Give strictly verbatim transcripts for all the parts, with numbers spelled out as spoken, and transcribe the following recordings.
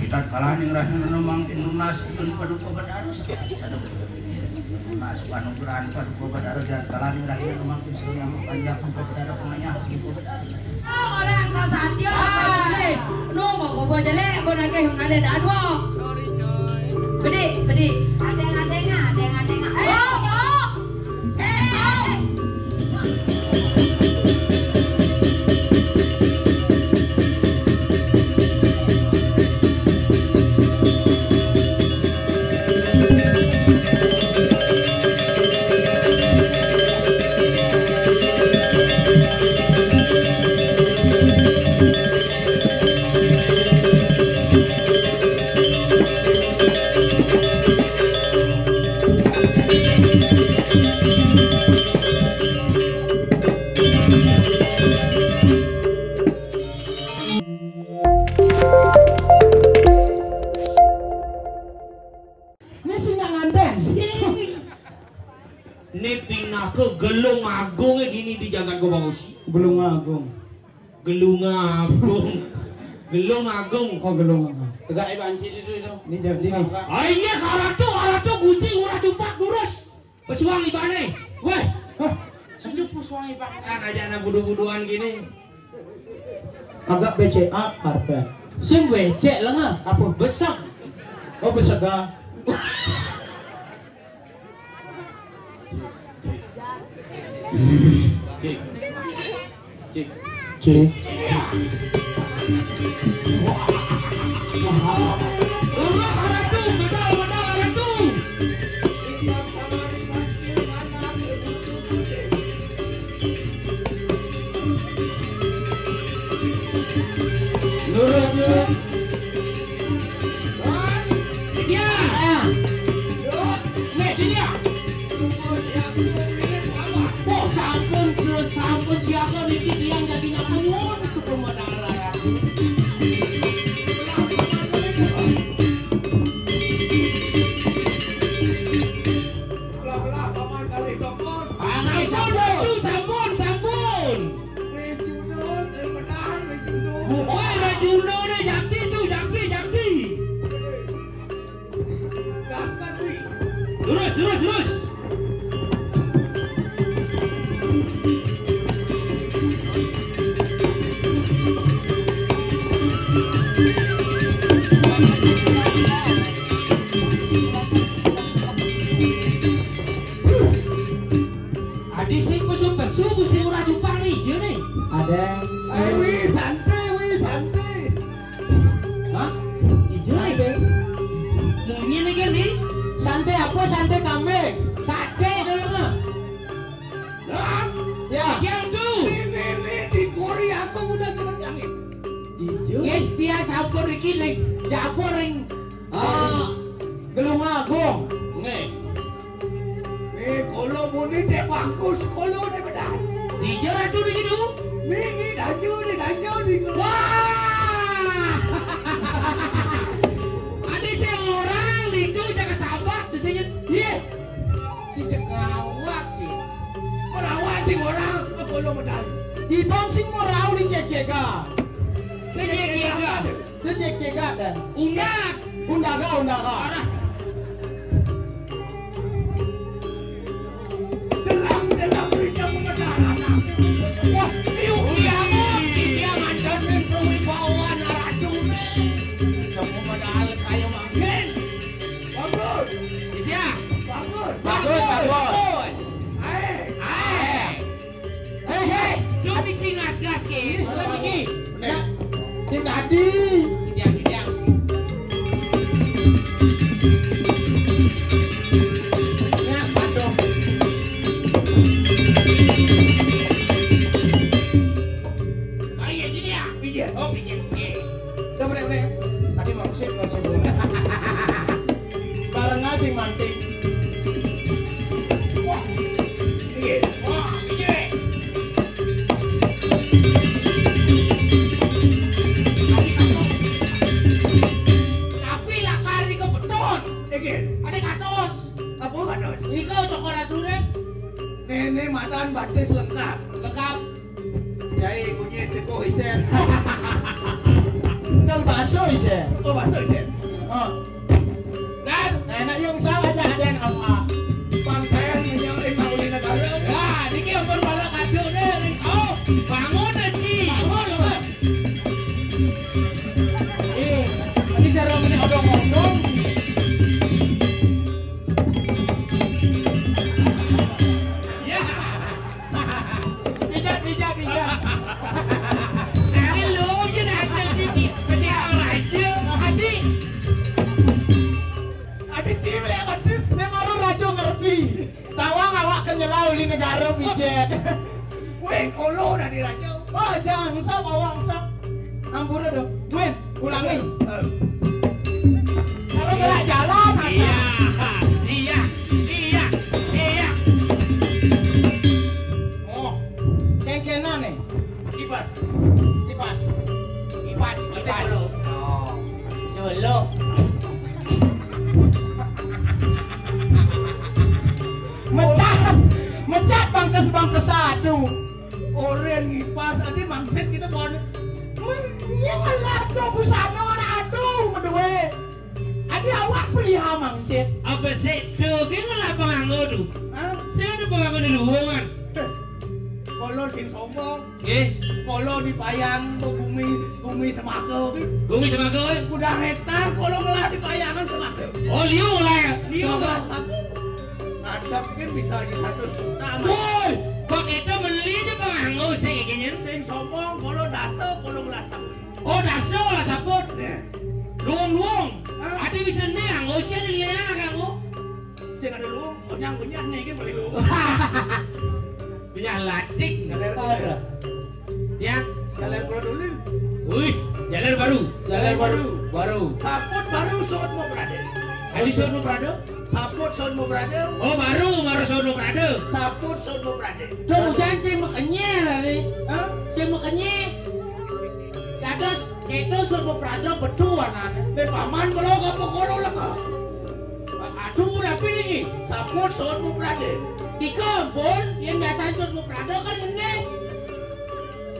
Tatkala ning rahina mangkin nunas pun Paduka Betara, nunas panugrahan Paduka Betara, tatkala ning rahina mangkin sing nyambut panjak Paduka Betara, pangayah Paduka Betara. Oh, orang tak sadia. Eh, no, mau bobo jelek, kau nagih mengalir dadua. Sorry, coy. Bedik, bedik. Adeng, adeng, adeng, adeng. Eh, oh, oh. Eh, oh. Ini sing nganten. Ini pinaka gelung agung ini di jagat Gobagusi. Gelung agung. Gelung agung. Gelung agung. Oh, gelung agung. Tegak, eh, banci itu, itu. Ini jadi nih. Ah, iya, karatu, karatu, gusi, ngurah cumpak, durus. Pesuang ibane. Weh. Hah? Sejuk pesuang ibane. Kan aja anak budu-buduan gini. Agak B C A karpet. Sing becek lenga. Apa? Besek. Oh, besega. Cik. Cik. Cik. Lurus, lurus. Ya. Nek, dia. Oh, sampun, terus sampun, siapa niki tiang jadi napa nyuwun, sebelum modal larang. Belah-belah, paman kali sokon. Ah, sampun, sampun, sampun, sampun. Rejuna, eh, benar, Rejuna. Bukan Rejuna, ni Jakti tu, Jakti, Jakti. Terus, terus, terus. Adi sing pesu-pesu, ku sing ora cupang ni, iya ni. Ada. Ayo, wi, santai, wi, santai. Hah? Ijo, eh? Santai. Mungkin iki, Ndi? Santai apa? Santai kambing. Sate dulu, mah. Lah? Ya. Iki, Ndu. Ini, ini, di Korea aku udah cepet angin. Ijo. Guys, dia sampun iki ning dapur ring, eh, Gelung Agung. Nggih. Eh, kula muni dek bangku sekolo dek bedah. Dija ratu di situ. Mini daju di daju di. Wah! Ada sing orang lidu jaga sabak di sini. Iya. Cicak ngawak, Ci. Melawak sing orang, kula medal. Ibang sing merau di cek-cekan. Cek-cekan. Itu cek-cekan dan. Undak. Undaga, undaga. Arah. Delang, delang, beri kamu medal. Wah, yuk, dia mau, dia mantan kewibawaan racun. Kamu medal kayak makin. Bagus. Iya. Bagus. Bagus, bagus. Bagus. Ae. Ae. Hei, hei, lu mesti ngas-gas ke. Ini lagi. Nah, sing tadi. Tidak, tidak. Ya, aduh. Oh, iya, ini dia. Iya. Oh, pikir, pikir. Udah boleh, boleh. Tadi mau sip, mau sip. Bareng asing mantik. Wah, iya. Wah, iya. Tapi lakar di kepetut. Iki. Ada katos. Apa katos? Ini kau cokor aturan. Nenek matan batis lengkap. Lengkap. Jai kunyit teko isen. Tel baso isen. Oh, baso isen. Negara pijet. Weh, kolo dari raja. Oh, jangan sap, awang sap. Ampura dong. Win, ulangi. Eh. Kalau jalan-jalan, iya, iya, iya, iya. Oh, kengkenan nih. Kipas. Kipas. Kipas, kipas. Oh. Dulu. Mecat, mecat bangkes-bangkes satu. Orang ngipas, adi mangsit kita kon. Menyang lah tuh busana anak aduh, medue. Adi awak priha mangsit. Apa sih tuh? Gimana penganggo tuh? Hah? Sing ada penganggo di luwungan. Kalau sing sombong. Eh, kalau dipayang ke bumi, bumi Semaga ke. Bumi Semaga, eh? Udah hektar kalau ngelah dipayangan Semaga. Oh, liu lah ya. Liu lah Semaga. Ngadep kan bisa di satu juta mah. Woi, kok kita beli aja penganggo sih kayaknya. Sing sombong kalau dasa kalau ngelah sabun. Oh, dasa lah sabun. Nih. Luung-luung. Hah? Ada bisa nih, anggo sih ada lihat anggo. Sing ada lu, kenyang-kenyang nih, gini beli lu. Punya latik. Ada. Ya. Jalan Pulau Dulu. Wih, jalan baru. Jalan baru. Baru. Saput baru, sod mau berada. Adi sod mau berada? Saput sod mau berada. Oh, baru, baru sod mau berada. Saput sod mau berada. Tuh, hujan sih makanya lah nih. Hah? Sih makanya. Dados itu sud beprada bedu anane. Be paman kula kapa kula lemah. Aduh, rapi niki. Sampun sud beprada. Dika pun yen biasane sud beprada kan ngene.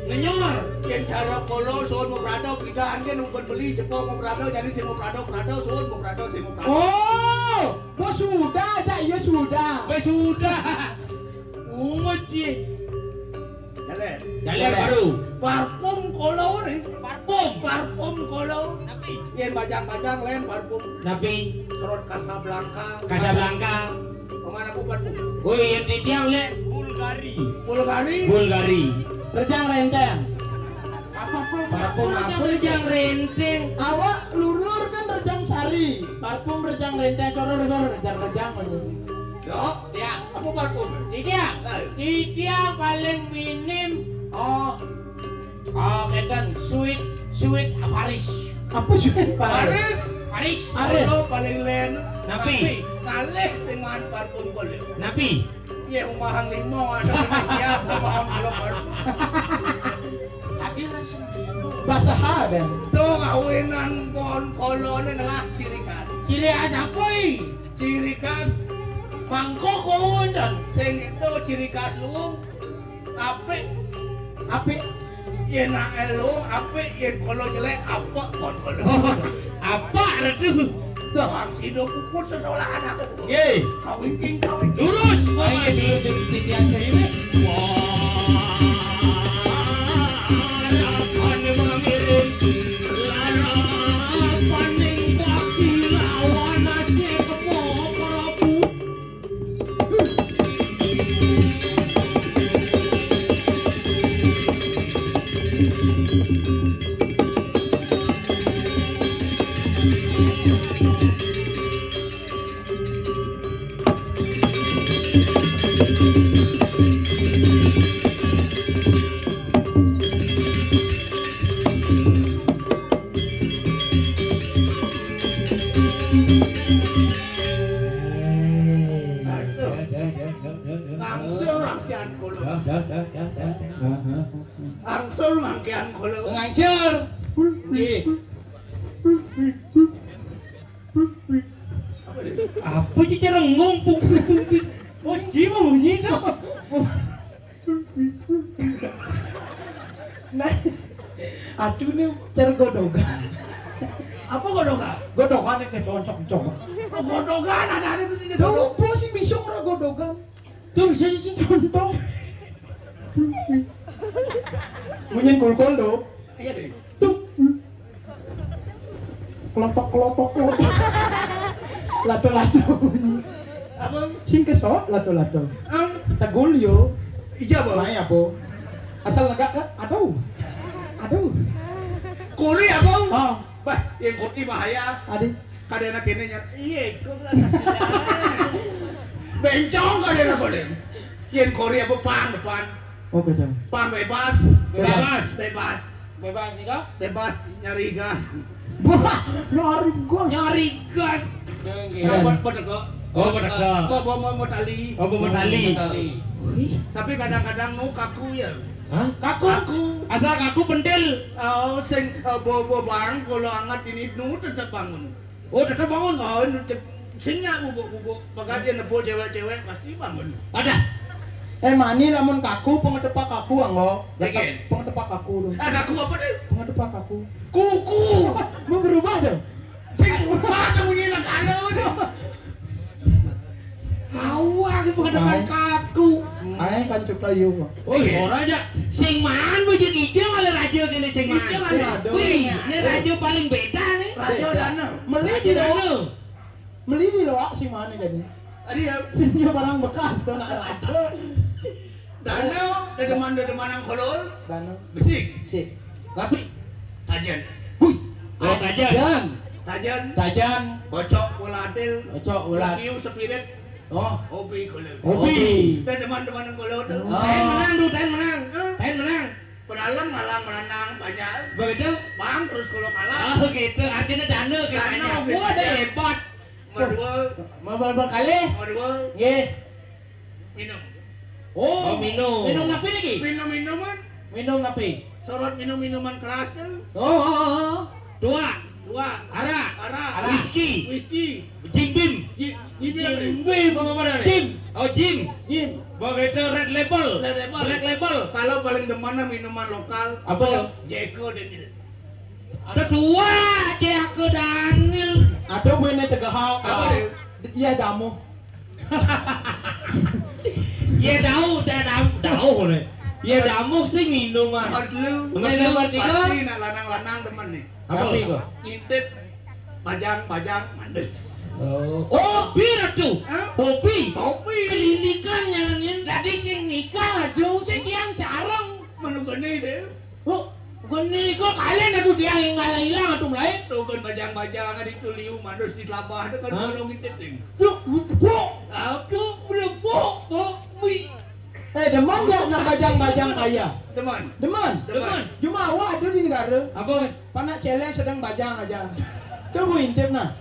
Ngenyor. Yen cara kula sud beprada pidan ke numpun beli jepuk beprada jane sing beprada prada sud beprada sing beprada. Oh, bos sudah aja iya sudah. Wis sudah. Ungut sih. Jalan. Jalan baru. Parfum kolo nih. Parfum. Parfum kolo. Napi? Yen bajang-bajang lain parfum. Napi? Serot Casablanca. Casablanca. Kemana aku parfum? Oh iya, di tiang le. Bulgari. Bulgari. Bulgari. Rejang renteng. Apa pun? Parfum apa rejang renteng? Awak lur-lur kan rejang sari. Parfum rejang renteng, soro soro rejang rejang. Yo. Ya. Apa parfum? Iki ya. Iki ya paling minim. Oh. Oh, ngeten, sweet, sweet Paris. Apa sweet Paris? Paris. Paris. Paris. Kula paling len. Napi? Kalih sing mangan parfum kula. Napi? Iya, umahan lima, ada siap, umahan kula parfum. Tadi rasa. Basah ben. Tuh kawinan kon kolone ngelah ciri khas. Ciri khas apa iki? Ciri khas mangkok kok wonten. Sing itu ciri khas luwung. Apik. Apik. Yen nak elo apik, yen kala jelek apik kon kala. Apa retu? Tuh, wong sida puput sesolahan aku. Nggih. Kawingking, kawingking. Lurus. Ayo, lurus, lurus, titian saya ini. Wah, harapan yang mengiring. Larapan yang bakti lawan aja kepo Prabu. Langsung mangkian kula. Langsung mangkian kula. Ngangsur. Nggih. Apa sih cara ngomong pungki-pungki? Oh, jiwa bunyi dong. Nah, aduh nih cara godogan. Apa godogan? Godogan yang kecocok-cocok. Oh, godogan ada ada di sini. Tuh, apa sih bisa ora godogan? Tuh, bisa sih contoh. Munyin kulkul tuh. Iya deh. Tuh. Kelotok, kelotok, kelotok. Lato-lato. Apa? Sing kesok, lato-lato. Ang? Tegul yo. Ija, Bang. Mai apa? Asal legak kan? Aduh. Aduh. Kuri apa? Oh. Bah, yang kuri bahaya. Adi. Kadena kene nyar. Iya, kok rasa sila. Bencong kadena boleh. Yén Korea apa pang depan? Oh, beda. Pang bebas. Bebas. Bebas. Bebas nika? Bebas nyari gas. Wah, nyari gas. Nyari gas. Nggih. Ya, buat pedek kok. Oh, pedek. Kok bawa mau tali. Oh, bawa tali. Tali. Wih. Tapi kadang-kadang nu kaku ya. Hah? Kaku. Kaku. Asal kaku pentil. Oh, sing eh, bawa bawa bang kalau angat ini nu tetap bangun. Oh, tetap bangun. Oh, nu tetap sing ya bubuk-bubuk. Pagar dia nepuk cewek-cewek pasti bangun. Ada. Eh, mani lamun kaku pengetepak kaku anggo. Tetep pengetepak kaku tuh. Ah, kaku apa deh? Pengetepak kaku. Kuku. Mau berubah dong. Sing berubah tuh bunyi nak ada tuh. Awak itu pengetepak kaku. Ayo kan cuk layu. Oh, iya, ora aja. Sing man bujur ijo malah raja kene sing man. Wih, ini raja paling beda nih. Raja dana. Meli di lo. Meli di lo, ah, sing mana jadi? Tadi ya. Sing dia barang bekas tuh nak raja. Danau, dedeman-dedeman nang kolol. Danau. Besik. Sik. Tapi. Tajan. Hui. Oh, tajan. Tajan. Tajan. Tajan. Kocok, bola atil. Kocok, bola. Kiu, spirit. Oh. Hobi kolol. Hobi. Dedeman-deman nang kolol tuh. Oh. Ten menang tuh, ten menang. Ten menang. Pedalem ngalang melanang banyak. Begitu? Bang terus kalau kalah. Oh, gitu. Akhirnya dana kayaknya. Wah, hebat. Nomor dua. Nomor berapa kali? Nomor dua. Nggih. Minum. Oh, minum. Minum napi niki? Minum-minuman. Minum napi? Sorot minum-minuman keras tuh. Oh, oh, oh. Dua. Dua. Arak. Arak. Whisky. Whisky. Jim Beam. Jim. Jim Beam. Jim Beam apa mana? Jim. Oh, Jim. Jim. Begitu Red Label. Red Label. Black Label. Kalau paling demen minuman lokal. Apa ya? Jeko Daniel. Kedua, Jeko Daniel. Ada buene tegahal. Apa ya? Iya damu. Iya damu, dah damu, damu boleh. Iya damu sih minum ah. Nomor tiga. Pasti nak lanang-lanang demen nih. Apa? Kopi kok. Ngintip bajang-bajang mandes. Oh, kopi ratu. Hah? Kopi. Kopi. Kelindikan nyarannya. Dadi sing nikah aja, sing tiang sareng. Menugene deh. Oh, geni kok kalian aduh dia yang ngalah hilang atau mulai. Tuh kan bajang-bajang ada itu liu mandes di telabah itu kan. Hah? Kalau ngintip nih. Yuk, buk. Aku buk, buk, mi. Eh, demen nggak nak bajang-bajang kaya? Demen. Demen. Demen. Cuma awak ada di negara. Apa? Panak celeng sedang bajang aja. Coba intip nah.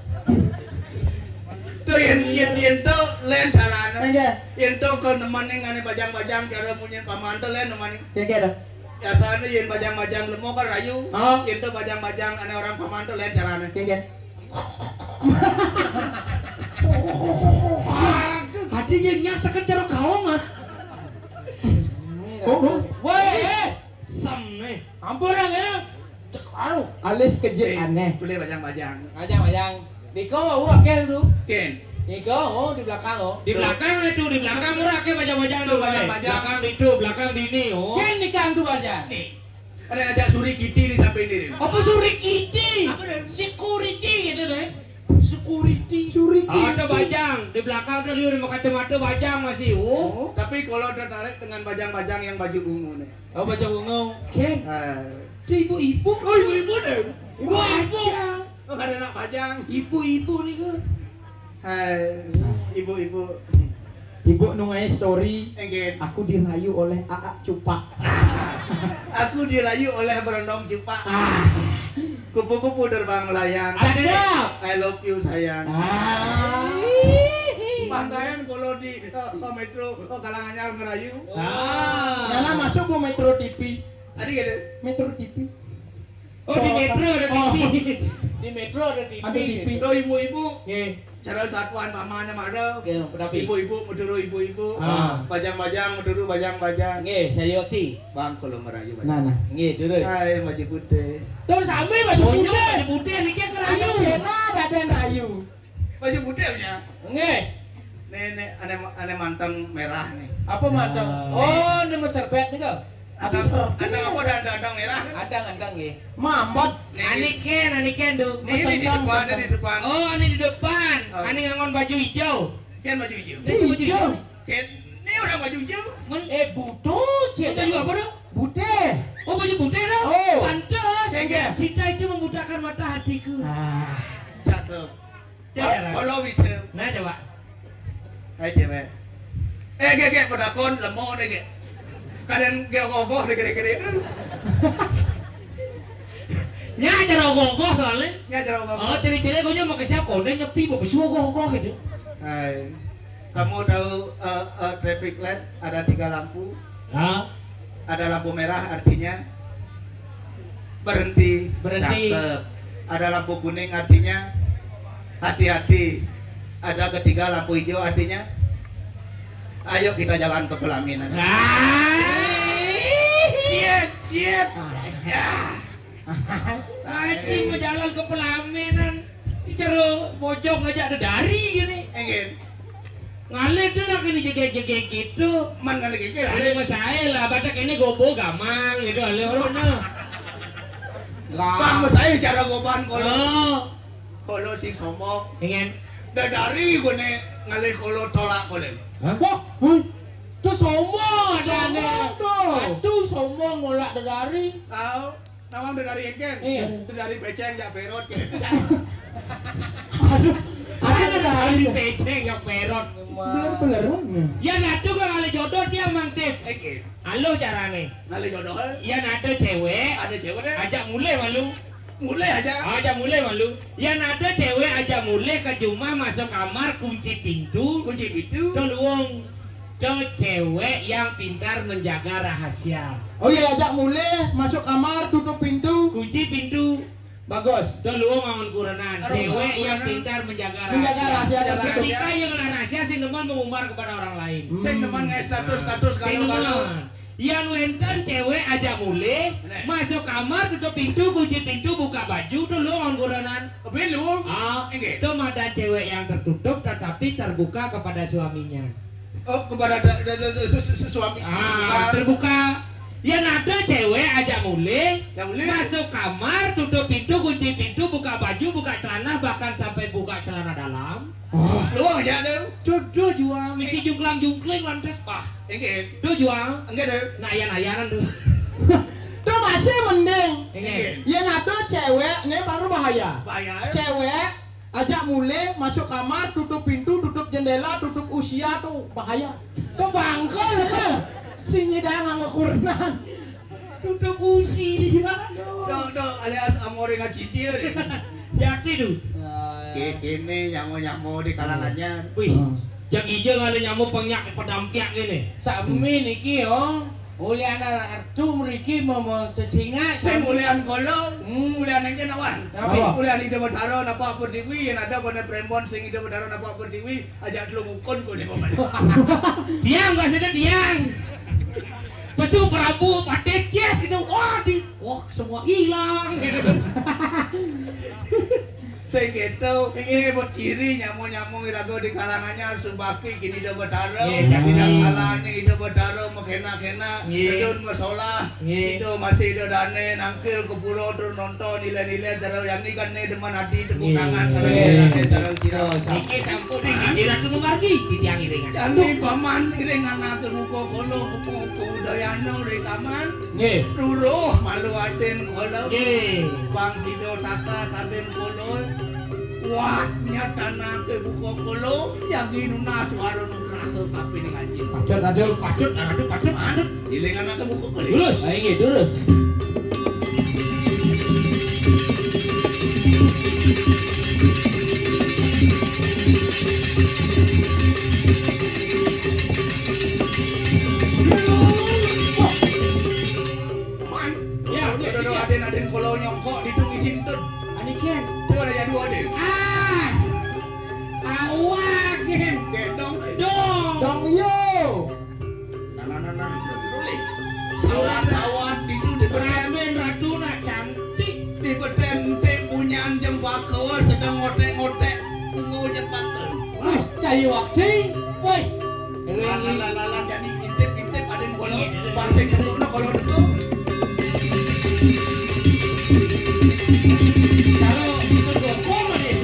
Tuh yang yang yang tuh len carana. Enggak. Yang tuh ke nemen yang ane bajang-bajang cara munyin paman tuh len nemen. Enggak ada. Biasanya yang bajang-bajang lemo kan rayu. Oh. Yang tuh bajang-bajang ane orang paman tuh len carana. Enggak. Hati yang nyasakan cara kaong ah. Oh, oh. Woi, eh. Sem nih. Ampun ya, ya. Cek aduh. Alis kejut aneh. Boleh bajang-bajang. Bajang-bajang. Niko, oh, akeh tu. Ken. Niko, oh, di belakang, oh. Di belakang itu, di belakang ora akeh bajang-bajang tu, bajang-bajang. Belakang itu, belakang dini, oh. Ken nikah tu bajang. Nih. Ada ajak suri kiti di samping ini. Apa suri kiti? Apa dia? Security gitu deh. Security. Suri kiti. Ada bajang di belakang tu liur kacamata bajang masih. Oh. Tapi kalau tertarik dengan bajang-bajang yang baju ungu nih. Oh, bajang ungu. Ken. Eh. Itu ibu-ibu. Oh, ibu-ibu deh. Ibu-ibu. Oh, ada anak bajang. Ibu-ibu nih kan. Hai, ibu-ibu. Ibu nungai story. Enggak. Aku dirayu oleh Aak Cupak. Aku dirayu oleh berondong Cupak. Ah. Kupu-kupu terbang melayang. Ada. I love you sayang. Ah. Pantaian kalau di eh, eh, metro, oh, kalangannya ngerayu. Ah. Nana masuk bu Metro T V. Tadi gitu. Metro T V. Oh, di Metro ada T V. Oh. Di Metro ada T V. Ada T V. Tuh ibu-ibu. Nggih. Cara satuan pamannya mana? Nggih, kenapa? Ibu-ibu, meduru ibu-ibu. Ah. Bajang-bajang, meduru bajang-bajang. Nggih, saya oke. Bang kalau merayu bajang. Nah, nah. Nggih, terus. Hai, baju putih. Terus sampai baju putih. Baju putih niki kerayu. Ada cena, ada rayu. Baju putih punya. Nggih. Nih, nih, ane ane manteng merah nih. Apa manteng? Ah. Oh, nama serbet nih kok. Ada ada apa ada ada ada merah kan? Ada ngandang nggih. Mambat. Nih, ane ken, ane ken tuh. Nih, ini di depan, ini di depan. Oh, ini di depan. Oh. Ane ngangon baju hijau. Ken baju hijau. Ini baju hijau. Ken, ini orang baju hijau. Men eh butuh, cek. Baju apa tuh? Putih. Oh, baju putih tuh. Oh. Pantas. Sehingga cinta itu membutakan mata hatiku. Ah. Cakep. Cek, ya, kalau bisa. Nah, coba. Hai cewek. Eh, gek, gek, padakon, lemo né, gek. Kadén gek ogoh-ogoh, gek, gek, gek. Nya cara ogoh-ogoh soalnya. Nya cara ogoh-ogoh. Oh, ciri-ciri konyol maké siap kondén nyepi, bebesu ogoh-ogoh gitu. Hai. Kamu tahu, eh, eh, traffic light ada tiga lampu? Hah? Ada lampu merah, artinya berhenti. Berhenti. Cakep. Ada lampu kuning, artinya hati-hati. Ada ketiga lampu hijau, artinya ayo kita jalan ke pelaminan. Nah. Ciet, ciet. Ya. Anjing, mau jalan ke pelaminan. Cara bojong aja ada dari gini. Enggak. Ngalih tuh nak ini jegek-jegek gitu. Man kan gégér, Ini alih. Mas saya lah, batak ini gobo gamang gitu, alih orang nah. Lah. Bang, mas saya cara goban kalau. Oh. Kalau sing sombong. Ingin. Dadari gue nih ngalih kalau tolak gue nih. Hah? Wah, hmm. Tuh sombong ada nih. Sombong tuh. Aduh, sombong nolak dadari. Tahu? Nawang dadari engkén. Iya. Dadari bécéng jak pérot. Aduh, ada dari dari bécéng jak pérot. Bener-bener. Ya, nah, tuh kalau ada jodoh dia, Mang Tip. Oke. Halo carane. Ngalih jodoh. Ya, nah, ada cewek. Ada cewek. Ajak mulai malu. Mulai aja. Ajak mulai malu. Ya, nah, ada cewek ajak mulai ke rumah, masuk kamar, kunci pintu. Kunci pintu. Tuh luung. Tuh cewek yang pintar menjaga rahasia. Oh iya, ajak mulai, masuk kamar, tutup pintu. Kunci pintu. Bagus. Tuh luung amun kurenan. Aduh, cewek yang kurenan. Pintar menjaga rahasia. Menjaga rahasia tertutup. Ketika yang ngelah rahasia, sing demen mengumbar kepada orang lain. Hmm. Sing demen nge-status-status. Sing kalau demen. Kalau. Yan wénten cewek ajak mulih, Nah. Masuk kamar, tutup pintu, kunci pintu, buka baju, tuh luung amun kurenan. Belum. Ah, Inggih. Itu madan cewek yang tertutup tetapi terbuka kepada suaminya. Oh, kepada da-, da-, da-, da-, su-, su-, su-, suami. Ah, terbuka. Terbuka. Ya, nah, ada cewek ajak mulih, Yang mulih. Masuk kamar, tutup pintu, kunci pintu, buka baju, buka celana, bahkan sampai buka celana dalam. Oh. Luang aja ada. Jodoh jua, misi jungklang-jungkling lantas, bah. Inggih. Duh, jua. Inggih, duh. Nah, ayan-ayanan tuh. Tuh masih mending. Inggih. Inggih. Ya, nah, tuh cewek, ini baru bahaya. Bahaya. Cewek ajak mulih, masuk kamar, tutup pintu, tutup jendela, tutup usia tuh bahaya. Tuh bangkel, tuh. Sing nyidang nganggo kurenan. Tutup usia. Dok, dok, alias amore ngacidir. Jati tuh. Nah, ya. Ki-, kini nyamo-nyamo di kalangannya. Wih, Hmm. Jang ijo ngalih nyamo pengyak pedampiak gini. Sami niki, yo. Ulian artu mriki mau, mau cecingak, Sing sami. Ulian kolo, Hmm. Ulian engke nawan. Napa? Ulian Ida Betara napa Pertiwi, yen ada kono prembon sing Ida Betara napa Pertiwi, ajak telu mukun kono, Paman. Tiang, Pak Sida, tiang. Pesu Prabu Patih Kias gitu. Wah, di, wah, semua hilang. Sing gitu, ini buat ciri nyamo-nyamo iraga di kalangannya harus subakti kini Ida Betara, Nggih, tidak jati. Salahne Ida Betara, mekena-kena, Nggih. Sedun mesolah, Nggih. Sida masih Ida dane, nangkil ke pura, tur nonton, nilai-nilai, cara yani kan ne demen ati, tepuk Nggih. Tangan, sareng Nggih. Ida dane, sareng sira. Niki sampun ing gigi ratu memargi, titiang iringan. Yani paman iringan atur muka kula, kepu-, kebudayane rekaman. Nggih. Ruruh malu atin kula. Nggih. Bang sida takas atin kula. Wah, nyatanake buka kula, yang nunas suara nugraha kapining anjing. Patut, Ratu, patut, Ratu, patut, patut. Ilinganake buka kula. Terus. Ayo, nggih, terus. Man. Ya, aduh, ya, aduh, ya. Aden, aden, kalau nyongkok, hidung isin tuh. Anikian. Tuh ada jadwal, aden. Ah. Awak, Gen. Gendong. Dong. Dong, yo. Nah, nah, nah, nah, itu dulu, nih. Sawat-sawat itu di Raden Ratu nak cantik. Di beten, ente punyan jempaka, sedang ngotek-ngotek, bunga jempaka. Wah, cai wakti. Woi. Lalan, lalan, lalan, jadi intip, intip, ada yang kalau bangsa itu, nah, kalau itu. Kalau itu gokong, ada.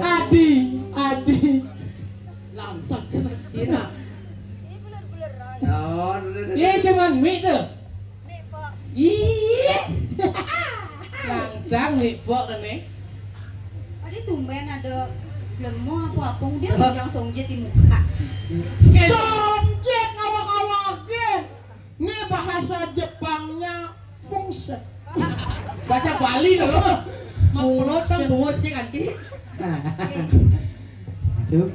Adi, Adi. Langsung kena Cina. Oh, dulu, dulu. Iya, cuman mik tuh. Iya. Langdang mik pok ini. Tadi tumben ada lemo apa-apa, udah yang songjet di muka. Songjet ngawak-ngawakin. Ini bahasa Jepangnya fungset. Bahasa Bali loh. Mapelotong bocil nanti. Aduh.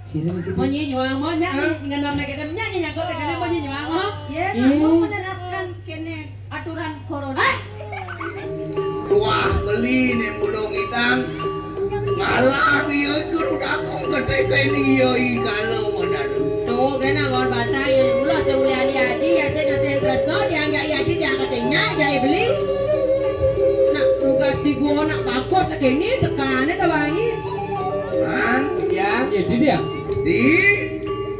Sini nanti. Mau nyi nyuang, mau nyanyi, ngenam lagi, nyanyi nyangkut lagi, mau nyi nyuang, mau. Ya, kamu menerapkan kene aturan corona. Wah, beli nih mulung idang. Ngalah iya juru dakong ketika ini iya i kalau modal. Tuh, kena ngor batang ya, mula seuli ali aji, ya saya kasih tresno, dia nggak iya aji, dia kasih nyak, jadi beli. Nak tugas di gua, nak bagus, kene tekannya dah wangi. Man, ya. Iya, di dia. Di,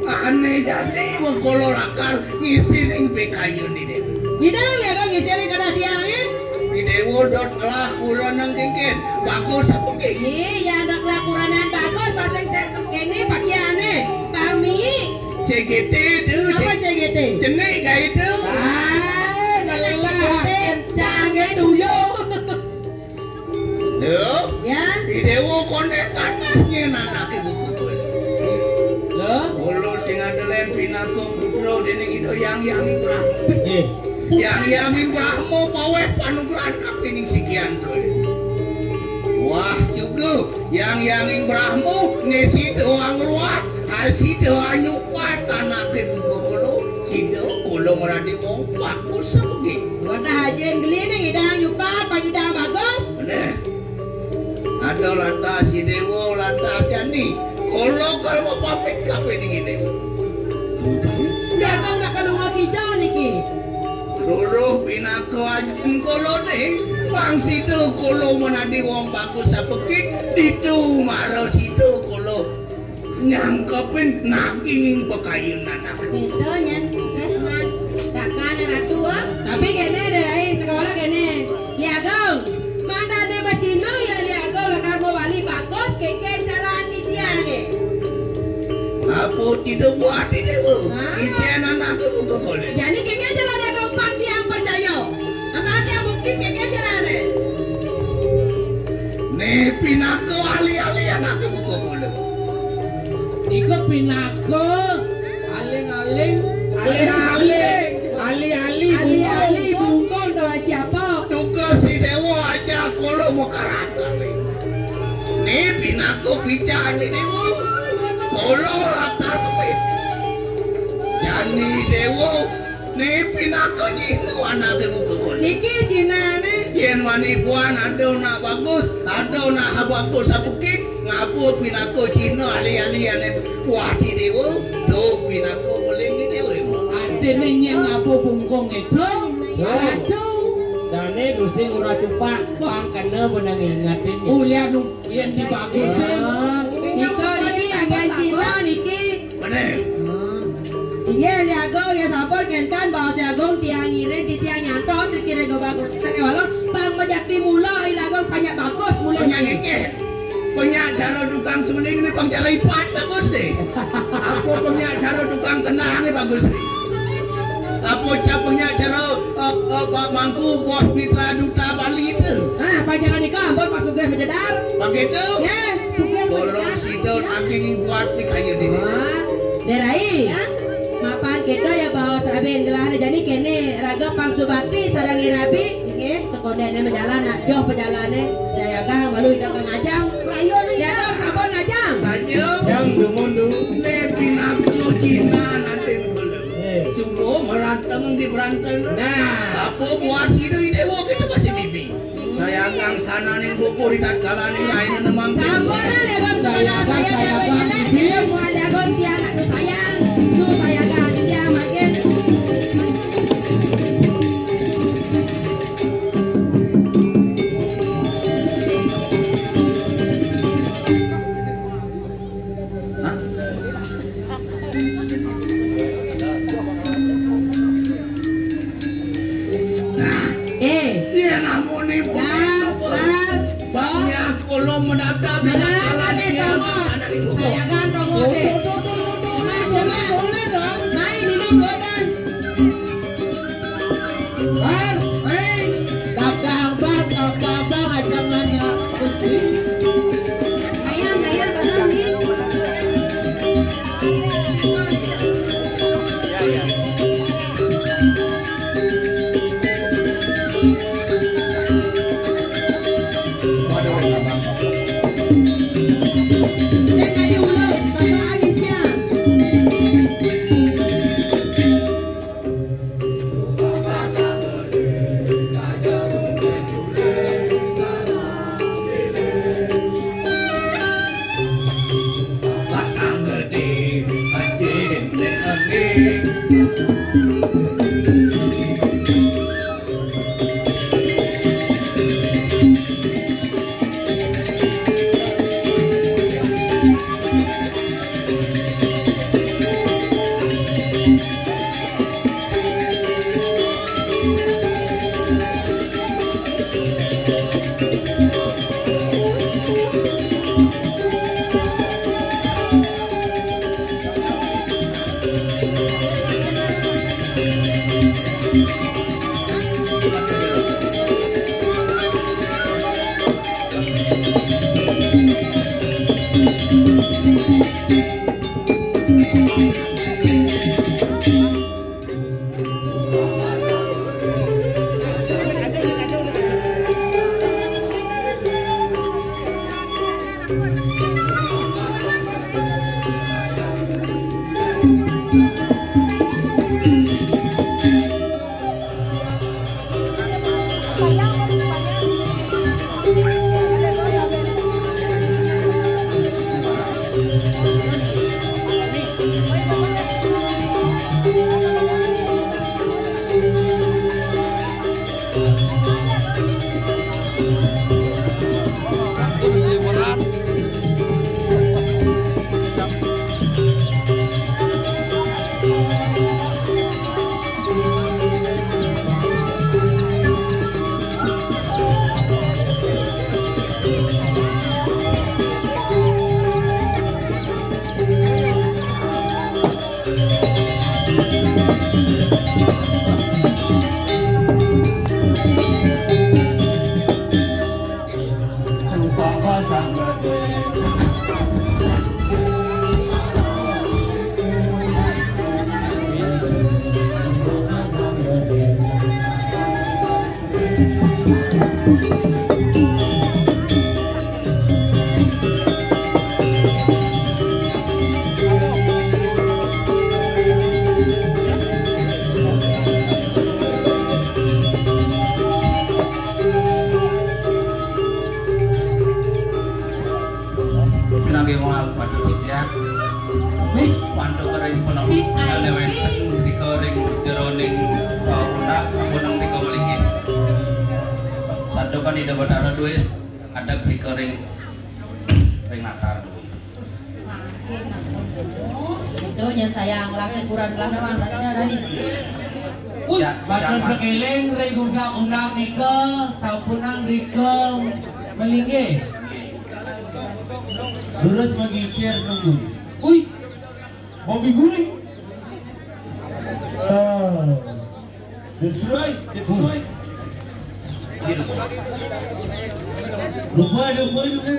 ane jadi wong kolo lakar ngisi ning pikayun ini. Di dalam ya, dong, ngisi ning kada tiang, ya. Di dewo dot ngelah kula nang kengken. Bagus apa ki? Iya, ya, anak lakuranan bagus, pasang saya kene pakaiannya. Pami. C G T itu. Apa C G T? Jenik gak itu? Ah, C G T, canggih tuyul. Lho? Ya? Di dewo konek katas nyen anake buku kowe. Lho? Kula sing adelen pinaka putra dening Ida Yang Yang Ibrahim. Nggih. Yang Yang Ibrahim paweh panugrahan kapining sikian kowe. Wah, juga Yang Yang Ibrahim ne sida angruat, sida anyupat anake buku kula. Sida kula ngradi wong bagus nggih. Kota Haji Geli ning idang nyupat, panyidang bagus. Bener. Ada lantas si Dewa, lantas Jani. Kula kalau mau pamit kabeh ning ngene. Ya kau nak kalau mau kijang niki. Loro pinaka ajeng kula ning, pang sida kula menadi wong bagus sapekit, ditu mara sida kula nyangkepin naging pekayunan aku. Itu nyen tresnan rakan ratu, ah. Tapi kene deh, ai sekolah kene. Liagung, mana ada bacino ya Liagung, lakar mau wali bagus, keke caraan titiange. Apa tidak buat ini, Bu? Ah. Titian anakku buka boleh. Jadi keke caraan Liagung pan tiang percaya. Apa tiang bukti keke carane? Ne pinaka ahli-ahli anakku buka boleh. Iku pinaka aling-aling, aling-aling, ali-ali, ali-ali bungkong. Bungkong to aji apa? Tugas si Dewa aja kula mekarakan. Ni pinaka pican ni Dewa. Kula lakar kuwi. Jani Dewa, ni pinaka jinu anake buka kula. Niki jinane. Yen wani puan ada nak bagus, ada nak bagus sapekit, ngapa pinaka jinu ahli-ahli ane Wati Dewa, do pinaka beling ni Dewa. Atene nyen ngapa bungkong itu? Aduh. Dane dusing ora cupak, bang kena benang ingatin. Ulian yen dibagusin. Nika niki angin Cina niki. Bener. Singgih Liagung ya sampun kenten bawa Liagung tiang ngiring titiang nyantos dikira go bagus. Tapi walau pang mejati mula Liagung banyak bagus mula. Banyak ngekeh. Banyak cara tukang suling ni pang cara ipan bagus deh. Apa banyak cara tukang tenang ni bagus deh. Apa cap banyak cara, eh, eh, Pak Mangku, bos mitra duta Bali itu? Ah, panjangan nikah, ampun Pak Sugih Mejedar. Begitu? Ya, Sugih Mejedar. Tolong sida nanti buat ni kaya ni. Wah, Derai. Ya. Mapan kita ya bawa serabe gelahne jani kene raga pang subakti sareng irabi. Nggih. Sekondene majalan nak joh pejalane. Saya gang malu ida kang ajang. Rayo ni. Ya, ampun ajang. Saja. Jang dumun du. Le pinangku Cina nanti. Sungguh meranteng di beranteng. Nah. Apa buat sida idewa kita masih bibi. Sayang kang sana ning buku di tatkala ning lain nemang. Sampun lah, Liagung sebelah saya, saya dewe jelek, dia mau Liagung si anak tu sayang. Tu saya ganti dia makin. Hah? Eh. Iya, namun ibu. Dah, dah. Nah, ada di bawah. Saya gantung, oke. Nah, coba ulang dong. Main, minum, makan. Bar, main. Tabang, bar, tabang, bar, aja nanya. Ayam, ayam, pasang nih. Pinanggih moal pacul titiang. Nih, pantuk ring penepi, alewen rika ring jeroning, eh, pundak, ampun ring rika malinggih. Santukan Ida Batara duwé adeg rika ring, ring natar. Itu nya sayang, laki kurang gelah memang, nya, Rai. Uy, ya, matur ya, Pak. Sekiling ring undang-undang nika, sampunang rika malinggih. Terus menggisir nunggu. Uy, mobil guling. Oh. That's right, that's right. Lupa, lupa, lupa.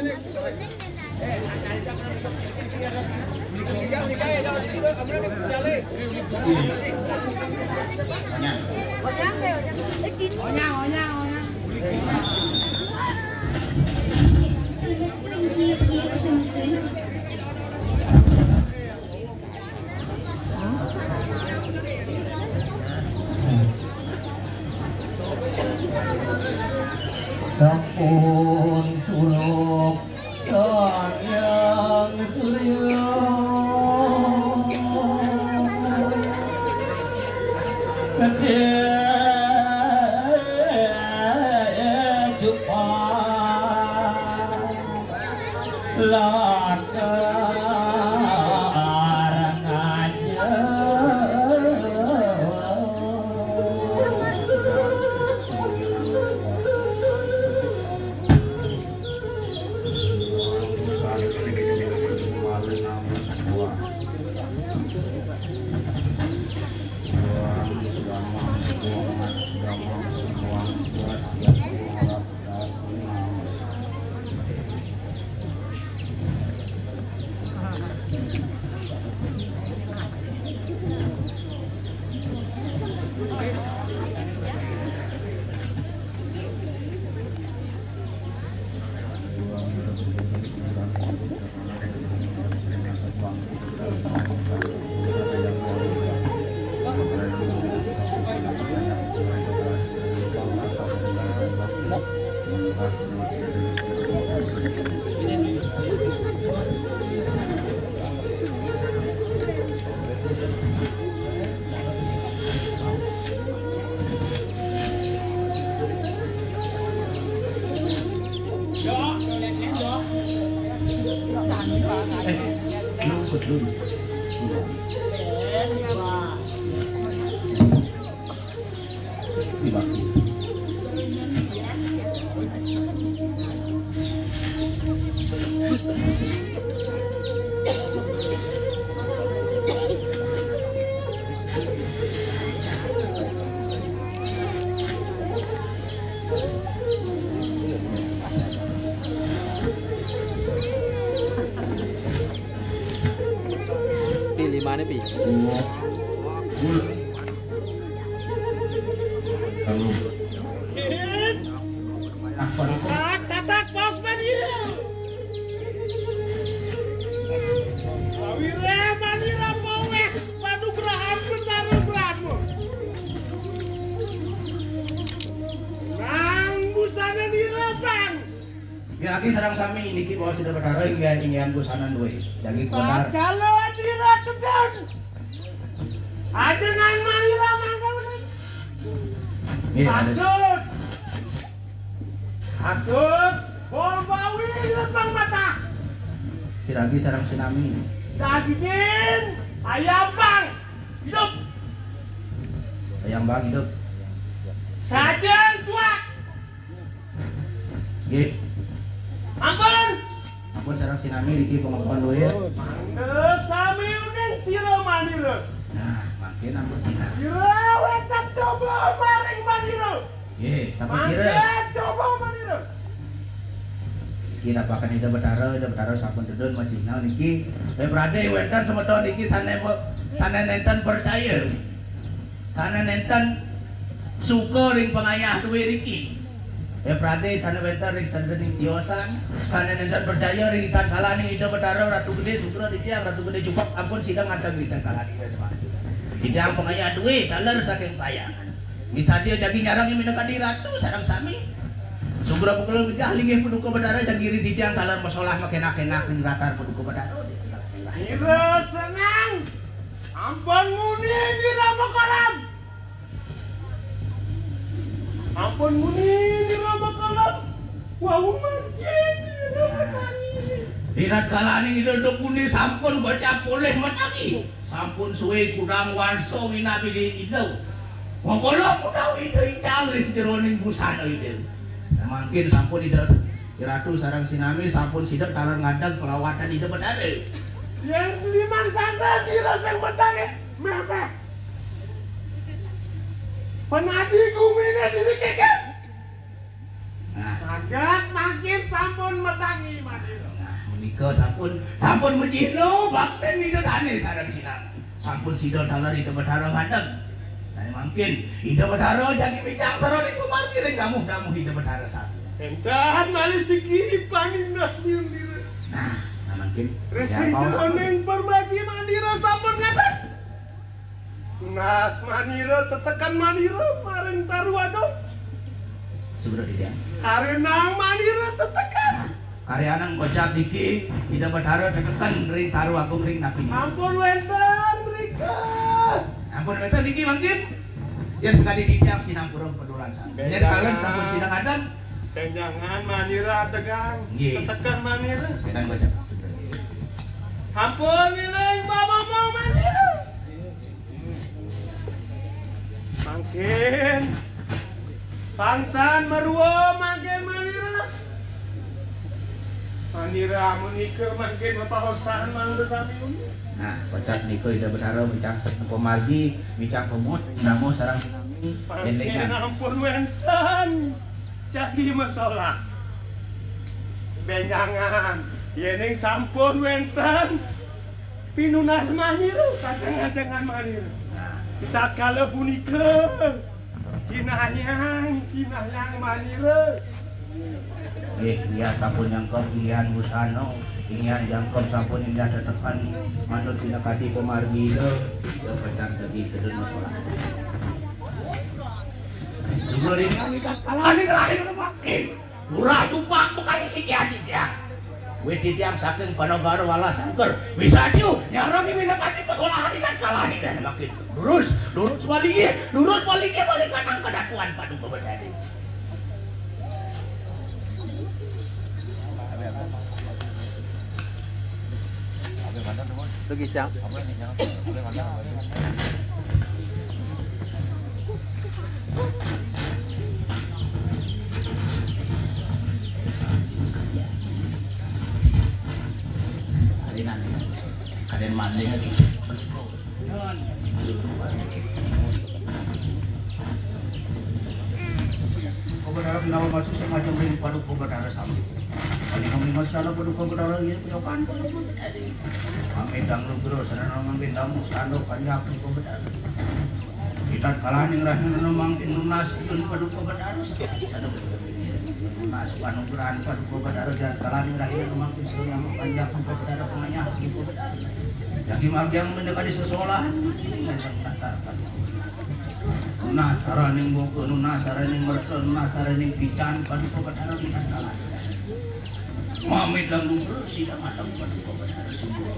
Sampun suluk Sang Hyang Surya gedé jupang. Lakar ngajeng. Pi, limane, Pi. Tatak, tatak, pos manira. Awire manira paweh panugrahan Betara Brahma. Nang busana nira, Bang. Piragi sareng sami niki baos Ida Betara inggih, inggih busana duwe. Jagi konar. Sakala nira kedun. Ajengan manira mangkane. Nggih, Raden. Patut. Patut. Bombawi lepang mata. Piragi sareng sinami. Dagingin. Ayam, Bang. Hidup. Ayam, Bang, hidup. Sajen tuak. Nggih. Ampun. Ampun sareng sinami niki pangapun duwe. Mangda sami uning sira manira. Nah, mangkin ampun kita. Sira wénten coba maring manira. Nggih, sampun sira. Mangkin coba manira. Niki napakan Ida Betara, Ida Betara sampun tedun macihna niki. Eh, Prade wénten semeton niki sané pe-, sané nénten percaya. Sané nénten suka ring pangayah duwe riki. Eh, Prade sané wénten ring sederening tiosan, sané nénten percaya ring tan kalaning Ida Betara Ratu Gedé, sugra titiang Ratu Gedé Cukok, ampun sida nganteg ring tan kalaning Ida Betara. Titiang pangayah duwe taler saking payangan. Misadia jagi nyarengin minangka Adi Ratu sareng sami. Sugra pukul gejah linggih Paduka Betara jagi ring titiang taler masolah makenak-kenak ring ratar Paduka Betara. Ira senang. Ampun muni nira makolam. Ampun muni nira makolam. Wau mangkin nira matangi. Ida kalaning Ida Dukuni sampun bocah polih matangi. Sampun suwe kudang warsa winabi di Ida. Mangkala punawi Ida ical ring jeroning busana Ida. Nah, mangkin sampun Ida Ratu sareng sinami sampun sida taler ngadeg palawatan Ida Betara. Yén limang sasa nira sing matangi, méh, méh. Panadi gumine diri kékén. Nah. Saget mangkin sampun matangi manira. Nah, menika sampun, sampun macihna bakten Ida Dane sareng sinami. Sampun sida taler Ida Betara ngadeg. Nah, mangkin Ida Betara jagi micang sara ring pamargi ring damuh-damuh Ida Betara sami. Énten malih siki panindas manira. Nah, nah mangkin. Ring jeroning pamargi manira sampun ngadeg. Tunas manira, teteken manira maring taru adoh. Sugra titiang. Karinang manira teteken. Karyanang kocap niki Ida Betara teteken ring taru agung ring napi niki. Ampun wénten mrika. Ampun wénten niki mangkin. Yén sakadi titiang sinampura padulan sami. Yén kalen sampun sida ngadeg. Bénjangan manira adegang. Nggih. Teteken manira. Bénjangan kocap. Ampun iling pamomong manira. Mangkin pangtan marua mangkin manira. Manira amunika mangkin mapaosan mangda sami uni. Nah, kocap nika Ida Betara micang saking pamargi, micang pamut, namu sareng sinami. Mangkin ampun wénten jagi masolah. Bénjangan, yéning sampun wénten pinunas manira, kajeng-kajengan manira. Nah. Tatkala punika, sinayang, sinayang manira. Nggih, iya sampun nyangkep, iya busana, iya jangkep sampun indah tetepan, manut pinakadi pamargina, ya pecan tegi kedun sekolah. Sebelum ini kami tak kalah, ini terakhir makin. Lurah Tupak bekali siki adi dia. Wit titiang saking Panagara Walah Sangker. Wisadio, nyarangi minakadi pasolahane kan kalahane dan makin. Lurus, lurus balik, lurus balik, balik kanang kedatuan Paduka Betari. Lagi siang. Kaden maling lagi. Kau berharap nama masuk semacam ring Paduka Betara sami. Kali kami masalah Paduka Betara ini punya kan. Kami dang lugro sarana mangkin tamu sandok panjak Paduka Betara. Kita kalaning rahina mangkin nunas yun Paduka Betara. Sandok nunas panugrahan Paduka Betara dan kalaning rahina mangkin sarana panjak Paduka Betara panganyah Paduka Betara. Jadi margiang mendekati sesolahan ini yang katakan. Nasaraning boga, nasaraning merta, nasaraning pican Paduka Betara minangka lantaran. Mamit lagu sida mateng Paduka Betara sumber.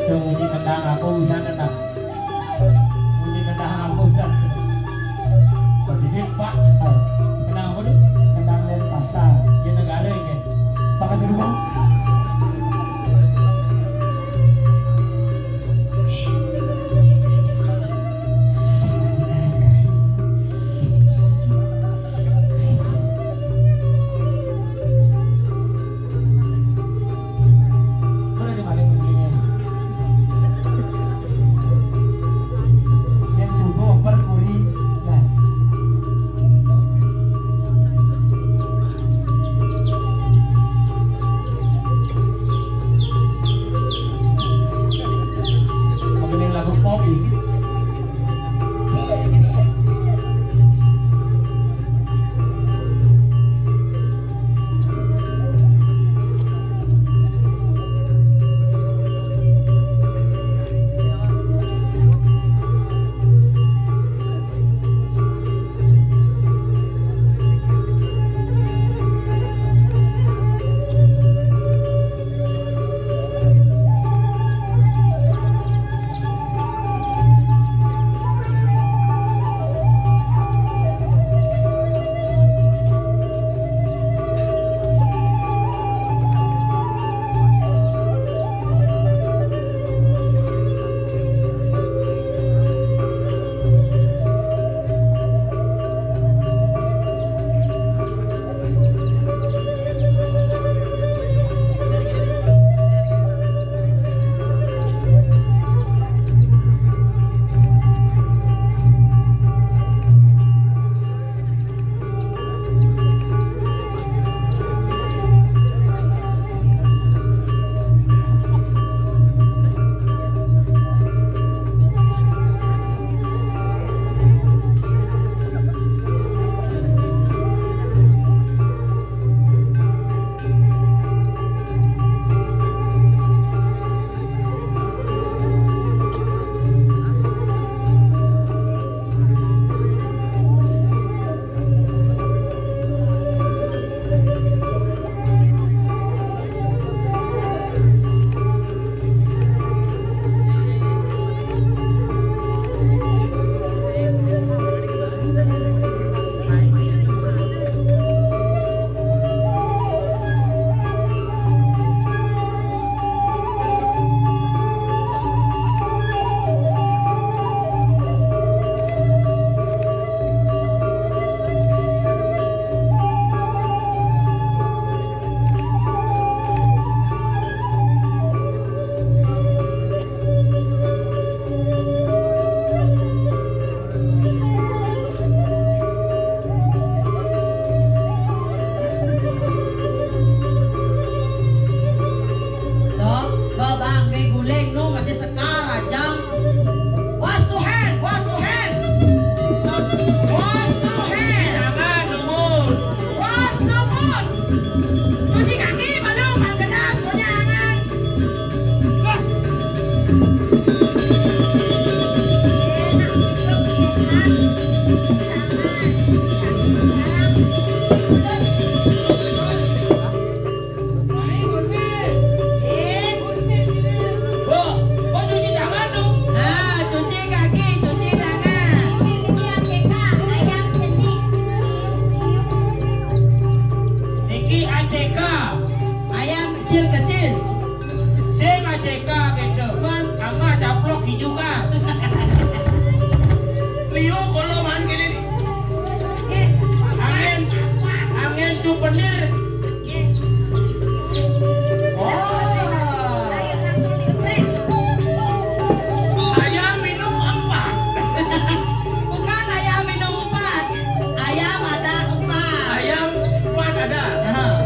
Tuh, bunyi kendang aku bisa kendang. Bunyi kendang aku bisa. Pak. Kendang apa tuh? Kendang Denpasar. Di negara ini. Pakai rumah. Ki A C K, ayam kecil-kecil. Sing A C K gitu, man ama caplok juga. Liu kalau man gini nih. Angin, angin souvenir. Oh. Ayam minum empat. Bukan ayam minum empat. Ayam ada empat. Ayam empat ada. Nah.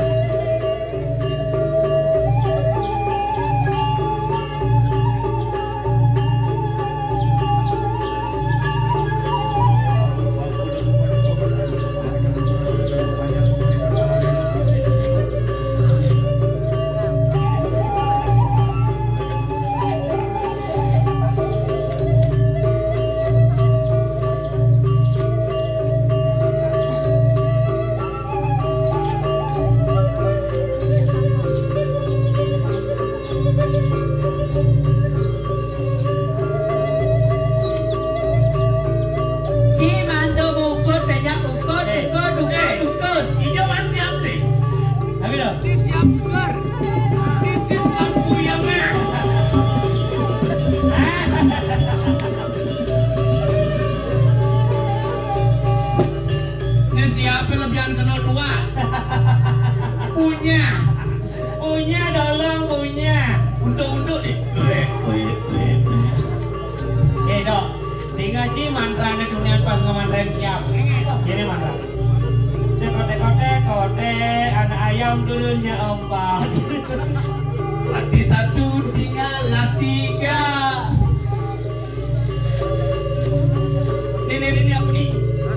Ci mantu mukut, banyak ukut, ukut, ukut, ukut. Ijo masih siap nih. Tapi loh. Ini siap segar. This is lampu yang merah. Ini siapa lebihan kena dua? Punya. Punya, tolong, punya. Untuk-untuk deh. Eh, Dok, tinggal ji mantranya dunia pas ngemantrain siap. Ini mantra. Kote, kote, kote, anak ayam dulunya empat. Hati satu tinggal lah tiga. Ini, ini, ini apa nih?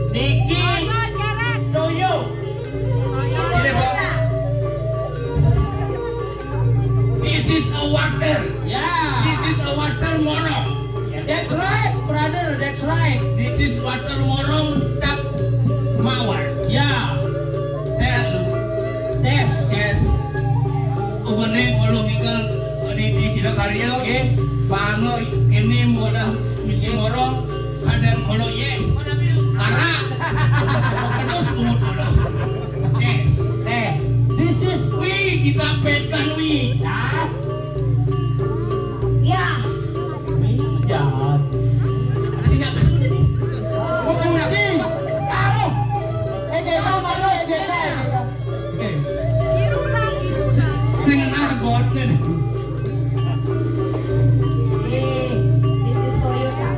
Niki. Toyo. Ini, Bang. This is a water. Yeah. This is a water morong. That's right, brother. That's right. This is water morong cap mawar. Yeah. Teh lu. Des. Yes. Ubene kalau ngikel di, di Sidakarya, oke. Bango ini modal misi morong, kadang kalau ye. Ara. Terus umut dulu. Tes, tes. This is we, kita pegang we. Ya. Ya. Tidak betul ini. Mau kunci. Taruh. Eh, dia tahu malu, eh, dia tahu. Sing nah got nih. Eh, this is Toyota.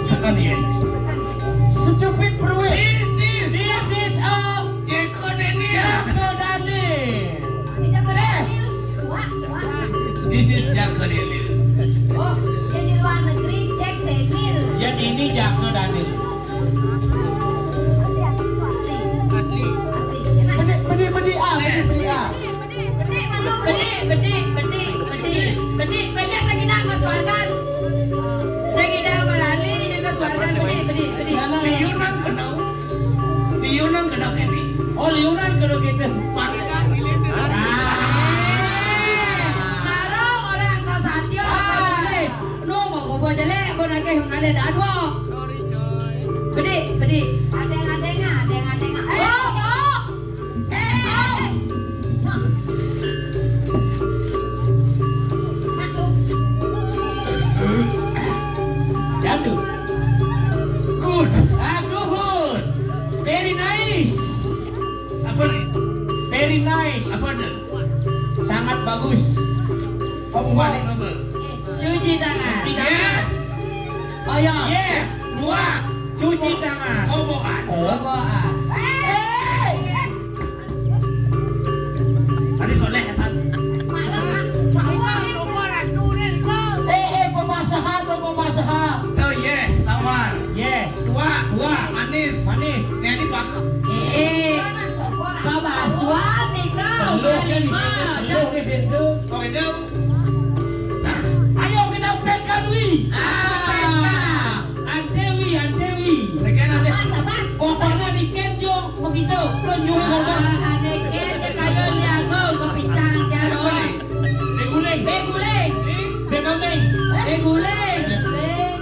Sekali ya. Stupid Pruwis. This is, this is a Jeko Daniel. Jeko Daniel. Tidak beres. Wah, wah. This is Jeko Daniel. Oh, yang di luar negeri Jack Daniel. Yang ini Jeko Daniel. Asli. Asli. Enak. Bedi, bedi, bedi, ah, bedi, bedi, ah. Bedi, bedi, bedi, bedi, bedi, bedi, bedi, bedi, saya kira ke suarga. Saya kira melali, ya, ke suarga, bedi, bedi, bedi. Liunan kena, liunan kena kene. Oh, liunan kena kene. Parikan, liunan. Ah. Baru orang ke Satyo, ah. Lu mau bobo jelek, gua nagih ngalih dadwo. Sorry, coy. Bedi, bedi. Adeng, adeng, adeng, adeng. Eh, oh, oh. Dangdut. Good. Ah, good. Very nice. Apa nih? Very nice. Apa nih? Sangat bagus. Kamu balik nomor. Cuci tangan. Tiga. Oh ya. Ye. Dua. Cuci tangan. Kobokan. Kobokan. Tadi soleh, Hasan. Eh, eh, pemasahan, lo pemasahan. Oh, ye, tawar. Ye. Dua. Dua. Manis. Manis. Ini pakai. Eh, eh. Babasuan nih kau. Lu kan di situ, lu di situ. Kau itu. Nah, ayo kita petkan wi. Ah, ante wi, ante wi. Tekan aja. Pas, pas. Pokoknya di ken jo, begitu. Lu nyuruh ngomong. Ah, ada ken, dia kayo, dia go, kepincang, dia doang. Beguling. Beguling. Begambeng. Beguling. Beguling.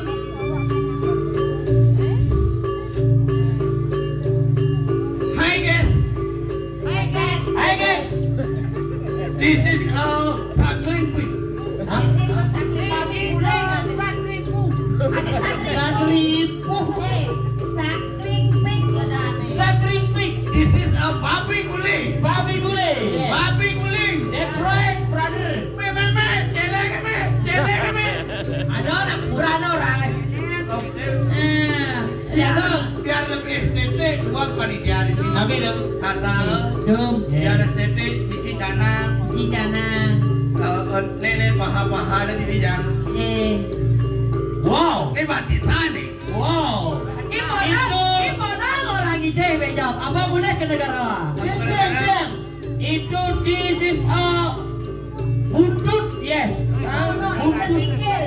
This is a suckling pig. Hah? This is a suckling pig. Ada suckling. Suckling pig. Eh, suckling pig ada nih. Suckling pig. This is a babi guling. Babi guling. Babi guling. That's right, brother. Me, me, me. Celeng, me. Celeng, me. Ada anak kurang orang. Oh, eh. Ya, biar lebih estetik, buat panitia di sini. Tapi dong. Kata lo, dong. Biar estetik, isi canang. Isi canang. Eh, eh, lele paha-paha ada di jangan. Eh. Wow, ini batisane. Wow. Ini modal, ini modal orang ide bejam. Apa boleh ke negara? Siap, siap, siap. Itu, this is a buntut, yes. No, no, it's a kikil.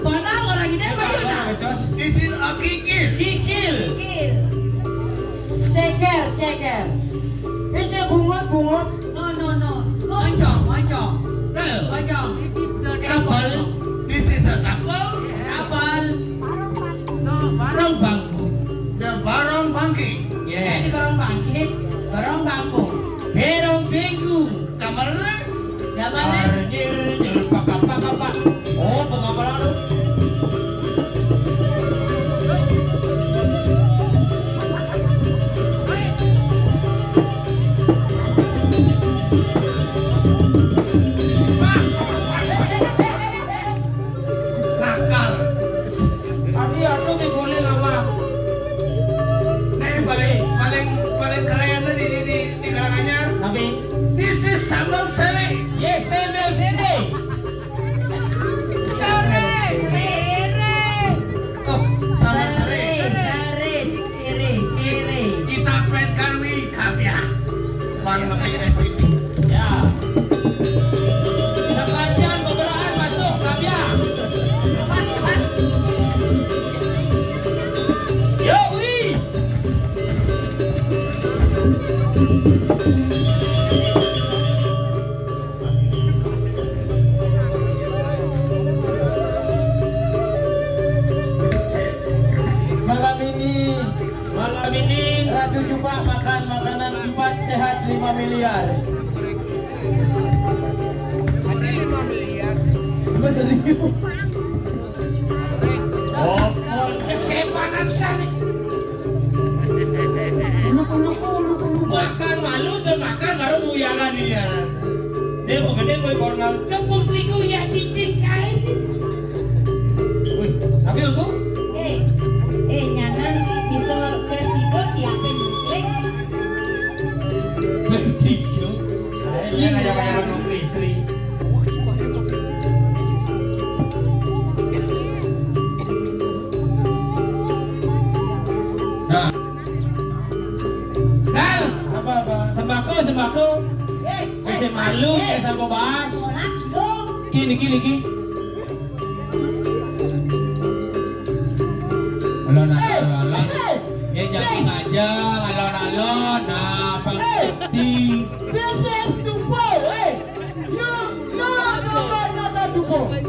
Padahal orang ini apa ya, nak? This is a kikil. Kikil. Kikil. Ceker, ceker. This is bungut, bungut. No, no, no. No, moncong, moncong. No. Moncong. This is the apple. This is a apple. Apple. No, barong bangku. The barong bangki. Yeah. Ini barong bangki. Barong bangku. Barong bangku. Gamelan? Gamelan? Arnyir, nyir, pakak, pakak, pak. Oh, pengamelan tu. Nakal. Tadi aku digulung sama. Nih, paling, paling, paling keren tuh di, di, di, di kalangannya. Tapi this is sambal sere. Yes, sambal sere. Sere, sere. Oh, sambal sere. Sere, sere, sere. Kita pengen kalui, kami ya. Bang, lebih resmi. Ya. Sepanjang beberaan masuk, kami ya. Yoi. Malam ini, malam ini Ratu Cupak makan makanan empat sehat lima miliar. Apa serius? Oh, oh, saya panas sana. Makan malu semakan baru buyalan ini ya. Dia mau gede gue kornal tepung terigu ya cicing kai. Wih, tapi aku Eh, eh, nyanan bisa vertigo siapa nyuplek? Vertigo. Ini ada istri. Nah. Nah. Apa, apa? Sembako, sembako. Wis malu ya sangko bahas. Gini, gini, gini. Alon, alon, alon. Ya, jangan aja, alon, alon. Nah, Pak Bupati. This is Dupo, eh. You know, no, no, no, no, Dupo. Nah,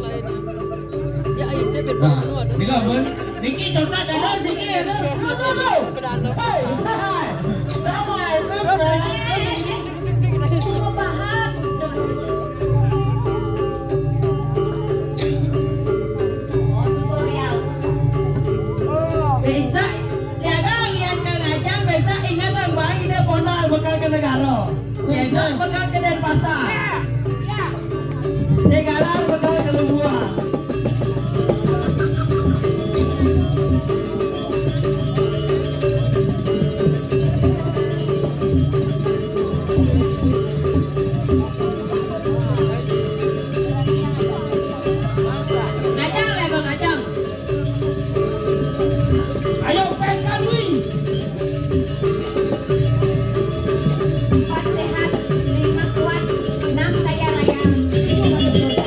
ini kan, Bun. Niki coba dah, niki ya, dah. No, no, no. Hey, hey. Sama, eh, terus, eh. Becak, jaga lihat Kang Ajang, becak ingat Bang Bang, ini pondal bekal ke negara. Cendol bekal ke Denpasar. Tegalar bekal ke Lubuan. Ngajang lah, kau ngajang. Ayo, Peng Kalui. Empat sehat, lima kuat, enam kaya raya, tujuh masuk surga.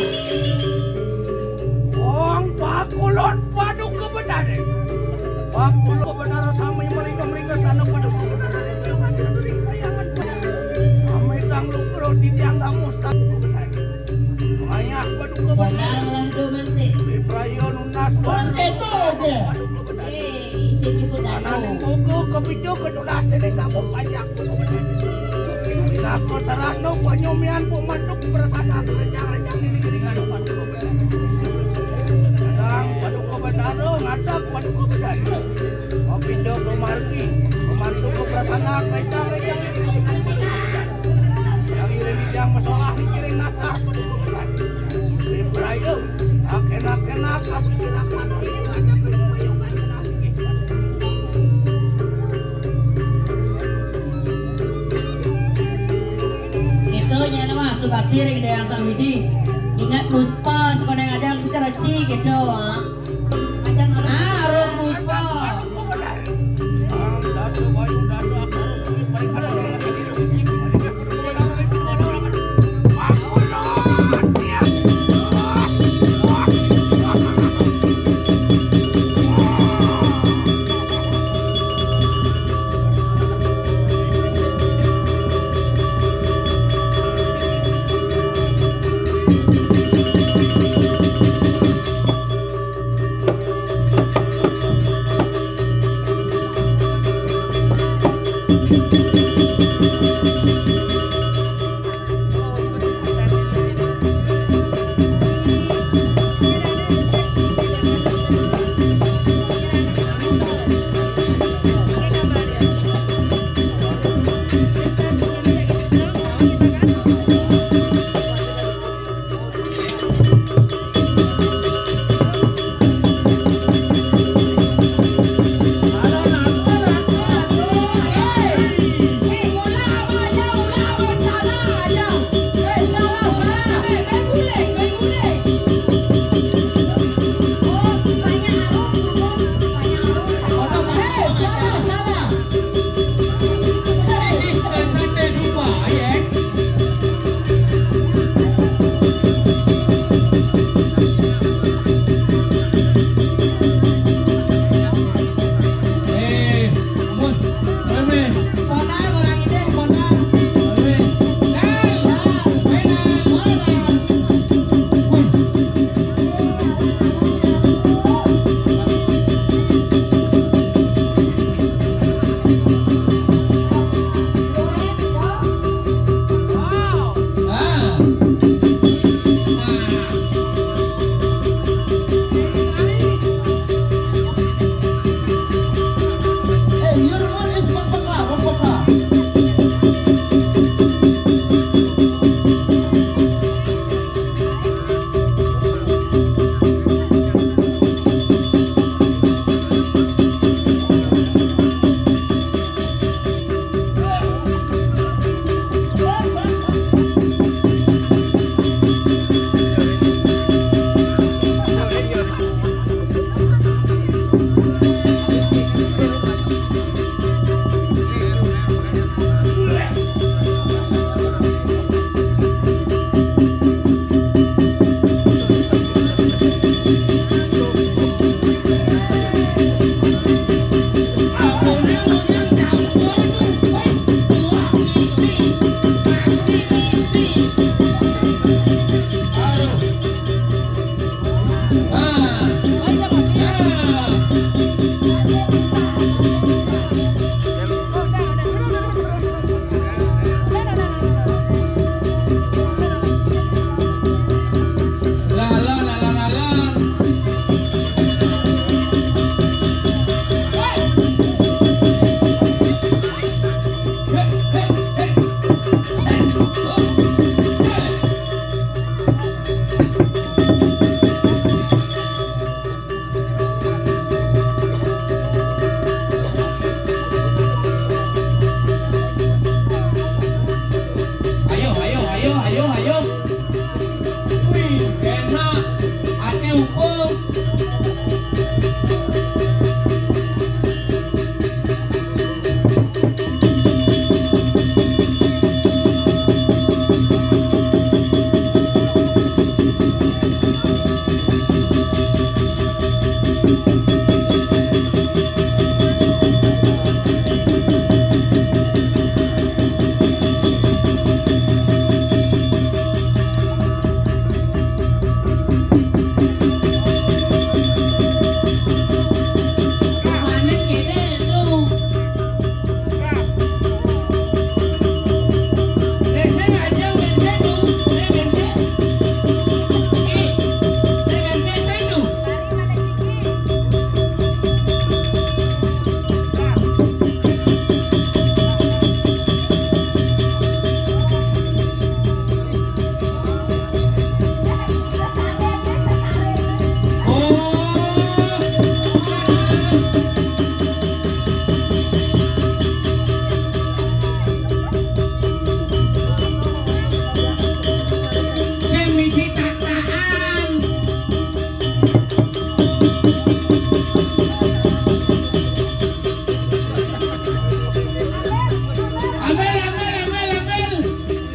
Wong pakulon paduka benar. Pakulon benar sami meringga-meringga sana paduka benar. Kami tang lukro di tiang kamu paduka benar. Mayah paduka benar. Benar, benar, benar, sih. Di prayo nunas. Terus keto aja. Paduka benar. Eh, isin juga dah. Anak kuku kepicu ketunas dene kamu panjang paduka benar. Bila Sarano panyomian pemanduk berasana kerencang-rencang diri-diri nganu Paduka Betara. Sang Paduka Betara, ngadap Paduka Betara. Mapinda pemargi, pemanduk berasana kerencang-rencang diri-diri nganu Paduka Betara. Yang iri bidang masalah dikiring nata Paduka Betara. Di perayu, akenak-kenak, kasuci raksasa, diri raja, penyumayukan, kena asik. Itu nyana mah subakti ring Dayang Samidi. Ingat muspa, sekolah yang ada secara ci gitu, ah. Ah, arung muspa.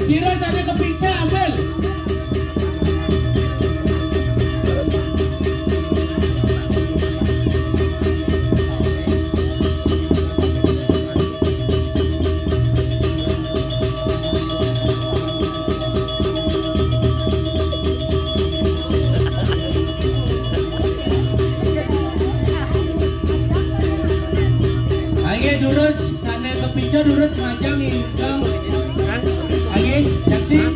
Kira sana kepinca, ambil. Ayo, durus. Sana kepinca durus majang nih, Kang. Ayo, cantik.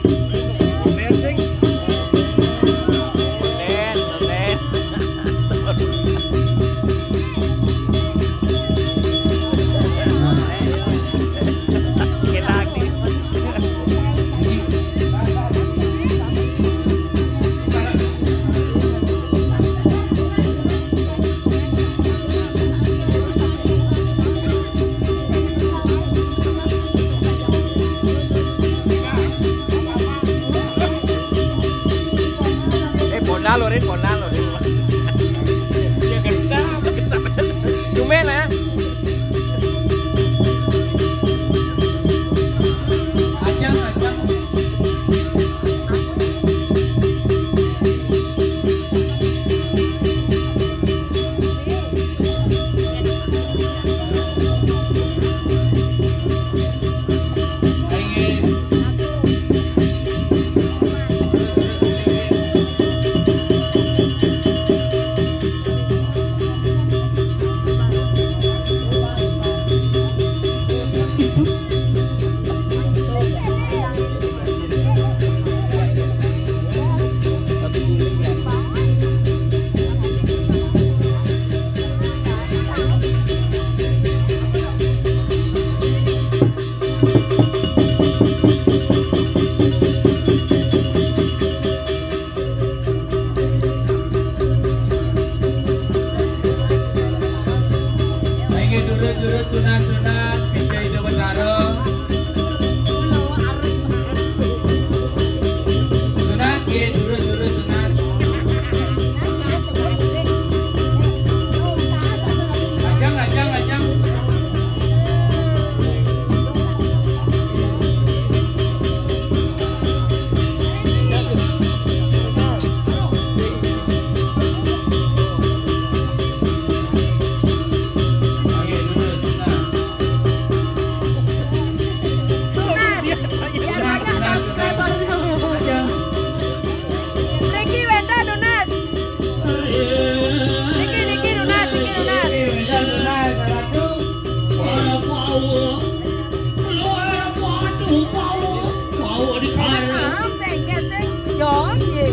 Eh, ponalo, Rin, ponalo, Rin. Ya, kencang, kencang. Tumben, ya. Ajang, ajang. Ayo, durus, durus, tunas, tunas, pinca hidung bertarung. Tunas, ye, durus, durus, tunas. Ajang, ajang, ajang. Niki wénten, Dunas. Niki, niki, Dunas, niki, Dunas. Yo, ye.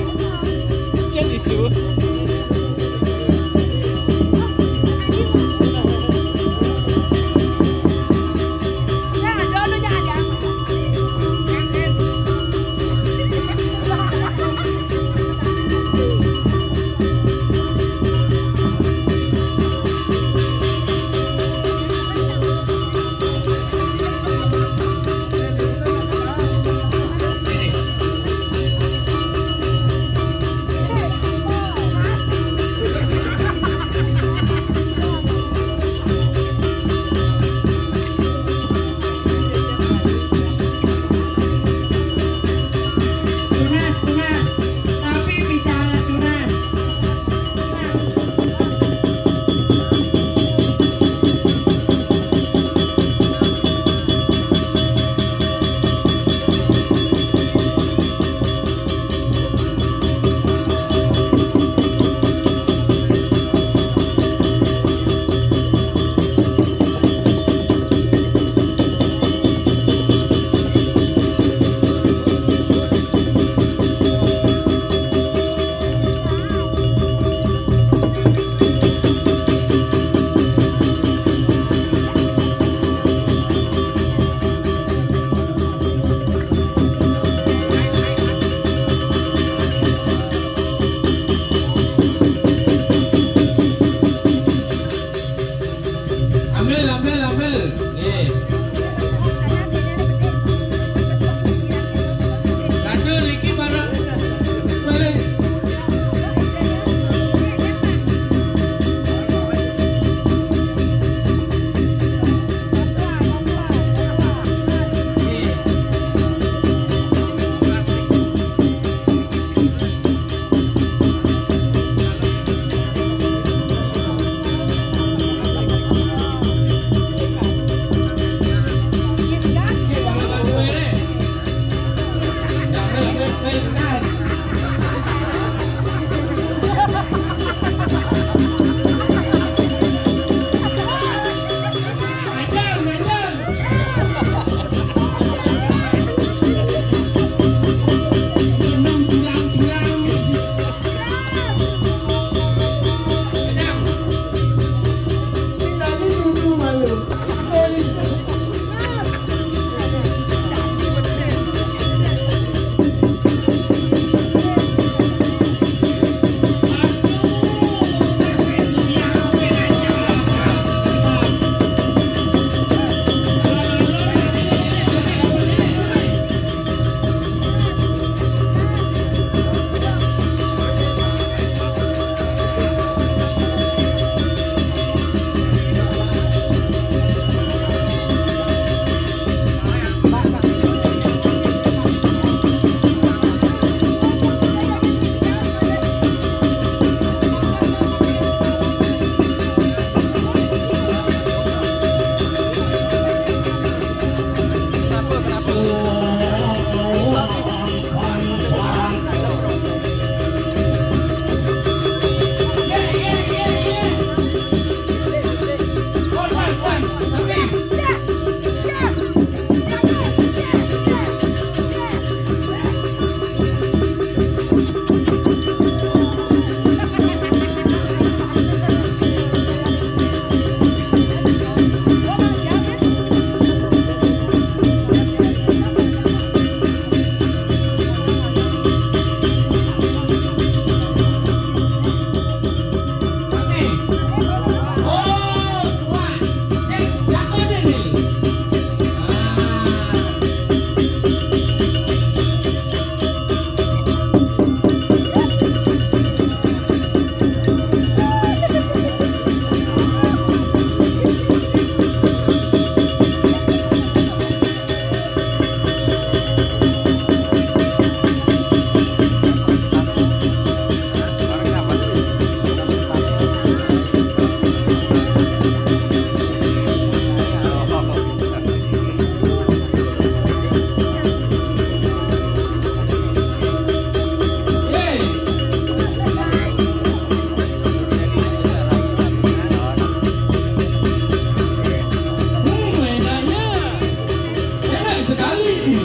Sekali.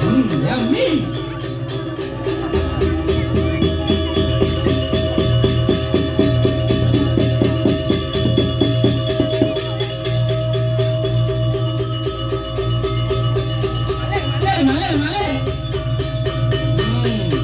Hmm, yummy. Malik, malik, malik. Hmm.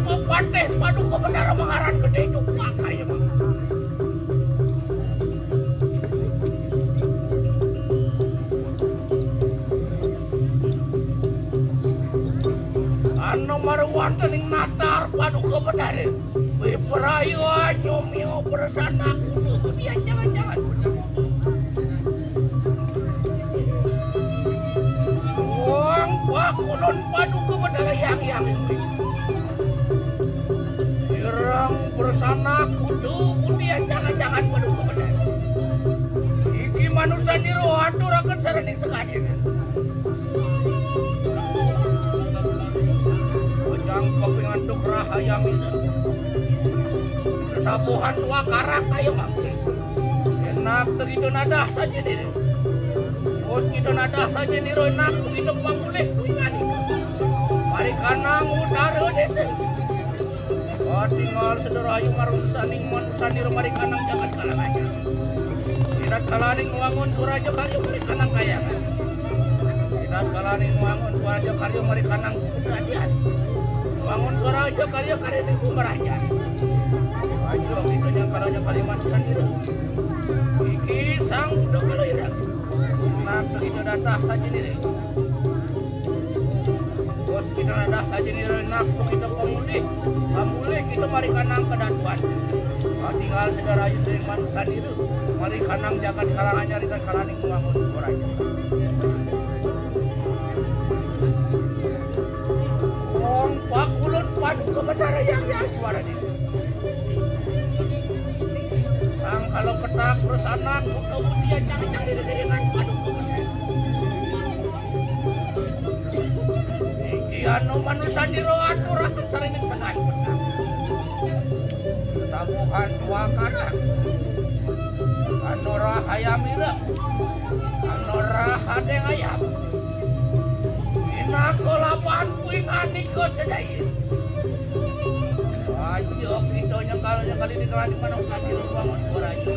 Patih Paduka Betara mangaran Gedé Jukpak, ayo, Mang. Anu maruan tening natar Paduka Betara. Wipraya nyomia persana kudu budi jangan-jangan. Wong pakulun Paduka Betara yang yang. Ireng persana kudu budi jangan-jangan Paduka Betara. Iki manusa nira aturaken saraning sakadi. Ujang kopi ngantuk rahayam itu. Tabuhan dua karak ayo mampis. Enak terida nadah saja diri. Bos kita nadah saja diri enak begitu pamulih kuingani. Mari kanang utara desa. Oh, tinggal sederayu marung saning manusa nira mari kanang jagat kalangannya. Tidak kalaning wangun suraja karya mari kanang kayangan. Tidak kalaning wangun suraja karya mari kanang kudadian. Wangun suraja karya karya niku merajan. Ayo kita nyangkalanya kaliman sandira. Iki sang budak kalau ira. Nak kita datah saja diri. Bos kita nadah saja nira nak kita pamulih. Pamulih kita mari kanang kedatuan. Tinggal sederayu sering manusa nira. Mari kanang jagat kalangannya risan kalaning wangun suraja. Wong pakulun Paduka Betara yang yang suara di. Sang kalau petak perusahaan buka dia cang-cang diri-diri ngan Paduka Betara. Iki anu manusa nira aturaken sarining sengan petang. Setabuhan dua karang. Anu rahayam ireng. Anu rahadeng ayam. Inako lapan kuing anika sedaya. Ayo kita nyengkal nyengkal ini kalau di mana kami ruang suara aja.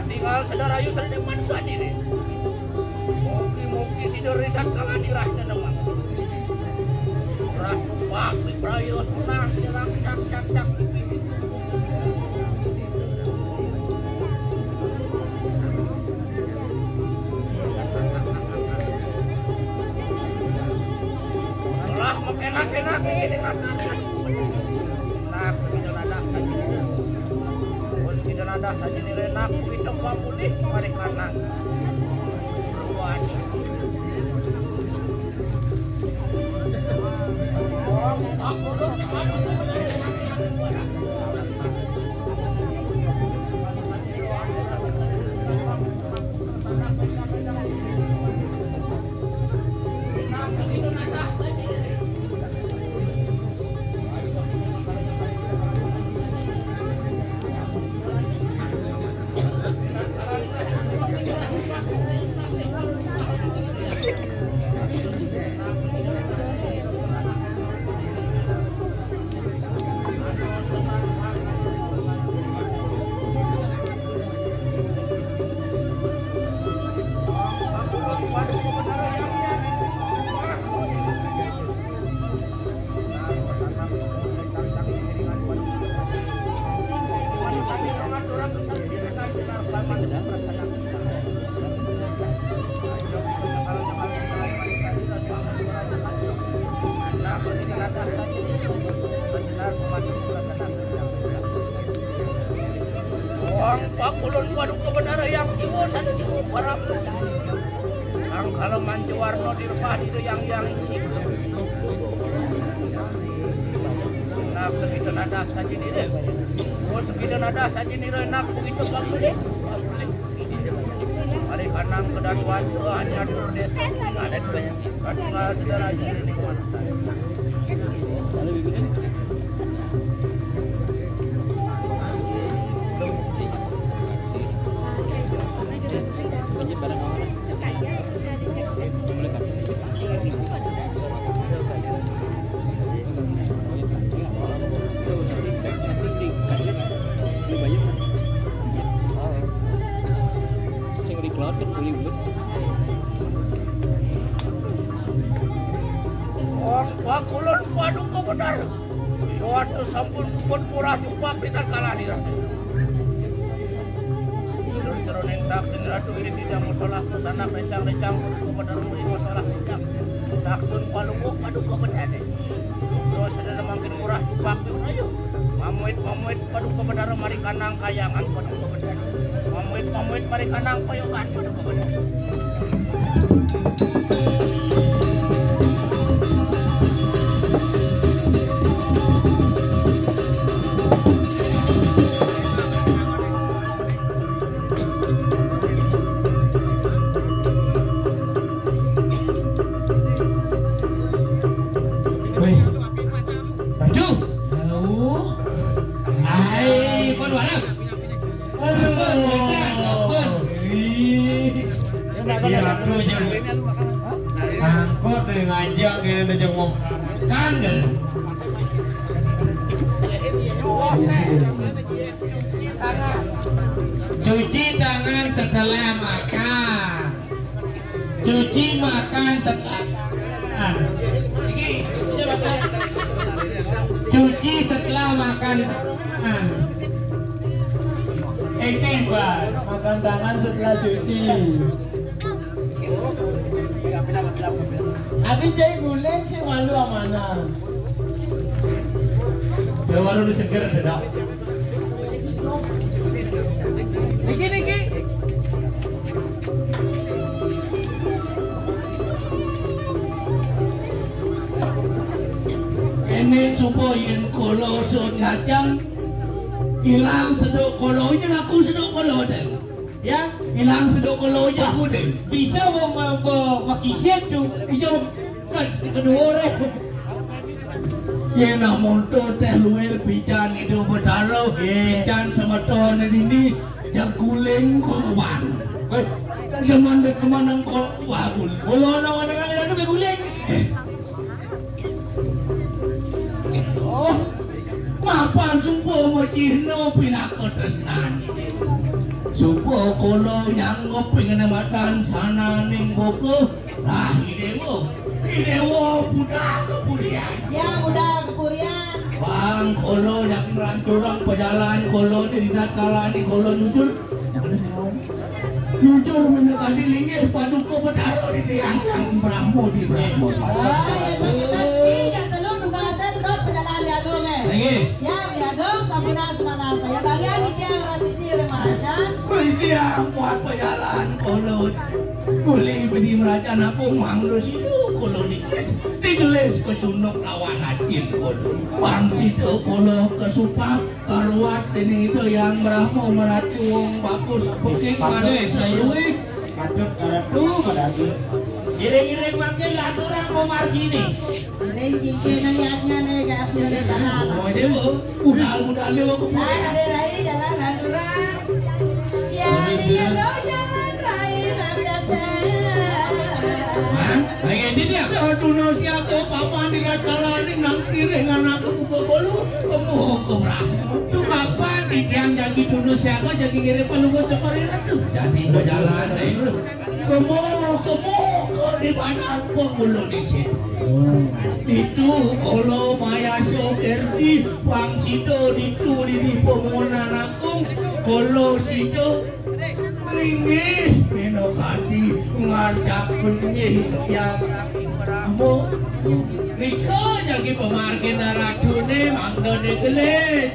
Tinggal saudara ayu sering depan sendiri. Mugi-mugi sida ridat kalani rahina nemang. Rah pak wiprayo sunah nyerang cak cak cak. Salah makenak-kenak ini kata. Nah, kita nadah saja. Terus kita nadah saja nilai nak kita pamulih kembali kanan. Wong pakulun paduka benara yang siwa sasiwa para. Sang kala manca warna dirpah dira yang yang isi. Nak begitu nadah saja nira. Oh, segitu nadah saja nira nak begitu pamulih. Pamulih. Hari kanang kedatuan hanya tur desa. Ada dua. Satu saudara aja ini. Sing riklat kan boleh buat. Wong pakulun paduka bener. Waduh, sampun puput murah jubah pinten kalani, Ratu. Jroning taksin Ratu iring tidak masalah, sanak rencang-rencang, Paduka Betara mriki masalah rencang. Taksun palungguh Paduka Betara. Terus ada mangkin murah jubah, ayo. Mamuit-mamuit Paduka Betara mari kanang kayangan Paduka Betara. Mamuit-mamuit mari kanang payogan Paduka Betara. Weh. Aduh. Aduh. Ai, kon warang. Aduh. Ih. Iya, aku aja. Angkot deh, ngajak ya, udah jenguk. Kan, kan? Cuci tangan setelah makan. Cuci makan setelah makan. Cuci setelah makan. Enteng, Pak. Makan tangan setelah cuci. Adi cai guling sih malu amanah. Ya, baru diseger, dah. Niki, niki. Ini coba yen kala senajan ilang seduk kala, ini aku seduk kala deh. Ya, ilang seduk kala aja aku deh. Bisa mau mau mau kisit tuh. Iya, kan kedua orang. Yen amonto teh luwir pican Ida Betara, pican semeton ini jaguling kuwan. Eh, jaman teman engko wagul. Kula ana ngene-ngene anu guling. Oh, mapan sumpah mecihno pinaka tresnan. Sumpah kula nyanggup pengen matan sananing boko. Lah, Idewa, Idewa budal kepurian. Ya, budal kepurian. Bang, kolo dak ngeranturang pejalan, kolo di datalani, kolo jujur. Jujur menekani linggih paduka betara di tiang yang Brahmo di Brahmo. Ah, ya, bagi pasti yang telu nugasan kok pejalan di Agung, eh. Lagi. Ya, di Agung, sampun semangat. Saya bagian di tiang rasi di Remarajan. Peristiwa buat pejalan, kolo. Boleh bedi meraja napung mangdo situ, kolo digelis, digelis ke sunduk lawan acil kolo. Bang situ kolo kesupak, karuat ini itu yang Brahmo merati wong bagus, pekik pada saya luwih. Patut karatu pada aku. Iring-iring makin laturan mau margini. Iring cincin ayatnya nih, gak ada jalan. Oh, ini, oh, udah, udah lewat ke. Ada rai jalan laturan. Ya, ini jalan rai, nggak biasa. Hah? Lagi ini dia. Tuno siapa papan di katalan ini nang kiri ngana ke buka bolu. Kamu ke berapa? Tuh kapan nih yang jadi tuno siapa jadi ngirim pelunggu cokor itu? Jadi berjalan, eh. Kemo, kemo, ke di mana penghulu di sini? Itu kolo maya sogerti, pang sido ditu di di pemohonan agung, kolo sido ringih, minokati, ngajak benih, yang kamu. Riko jagi pemargin radune, mangdone gelis.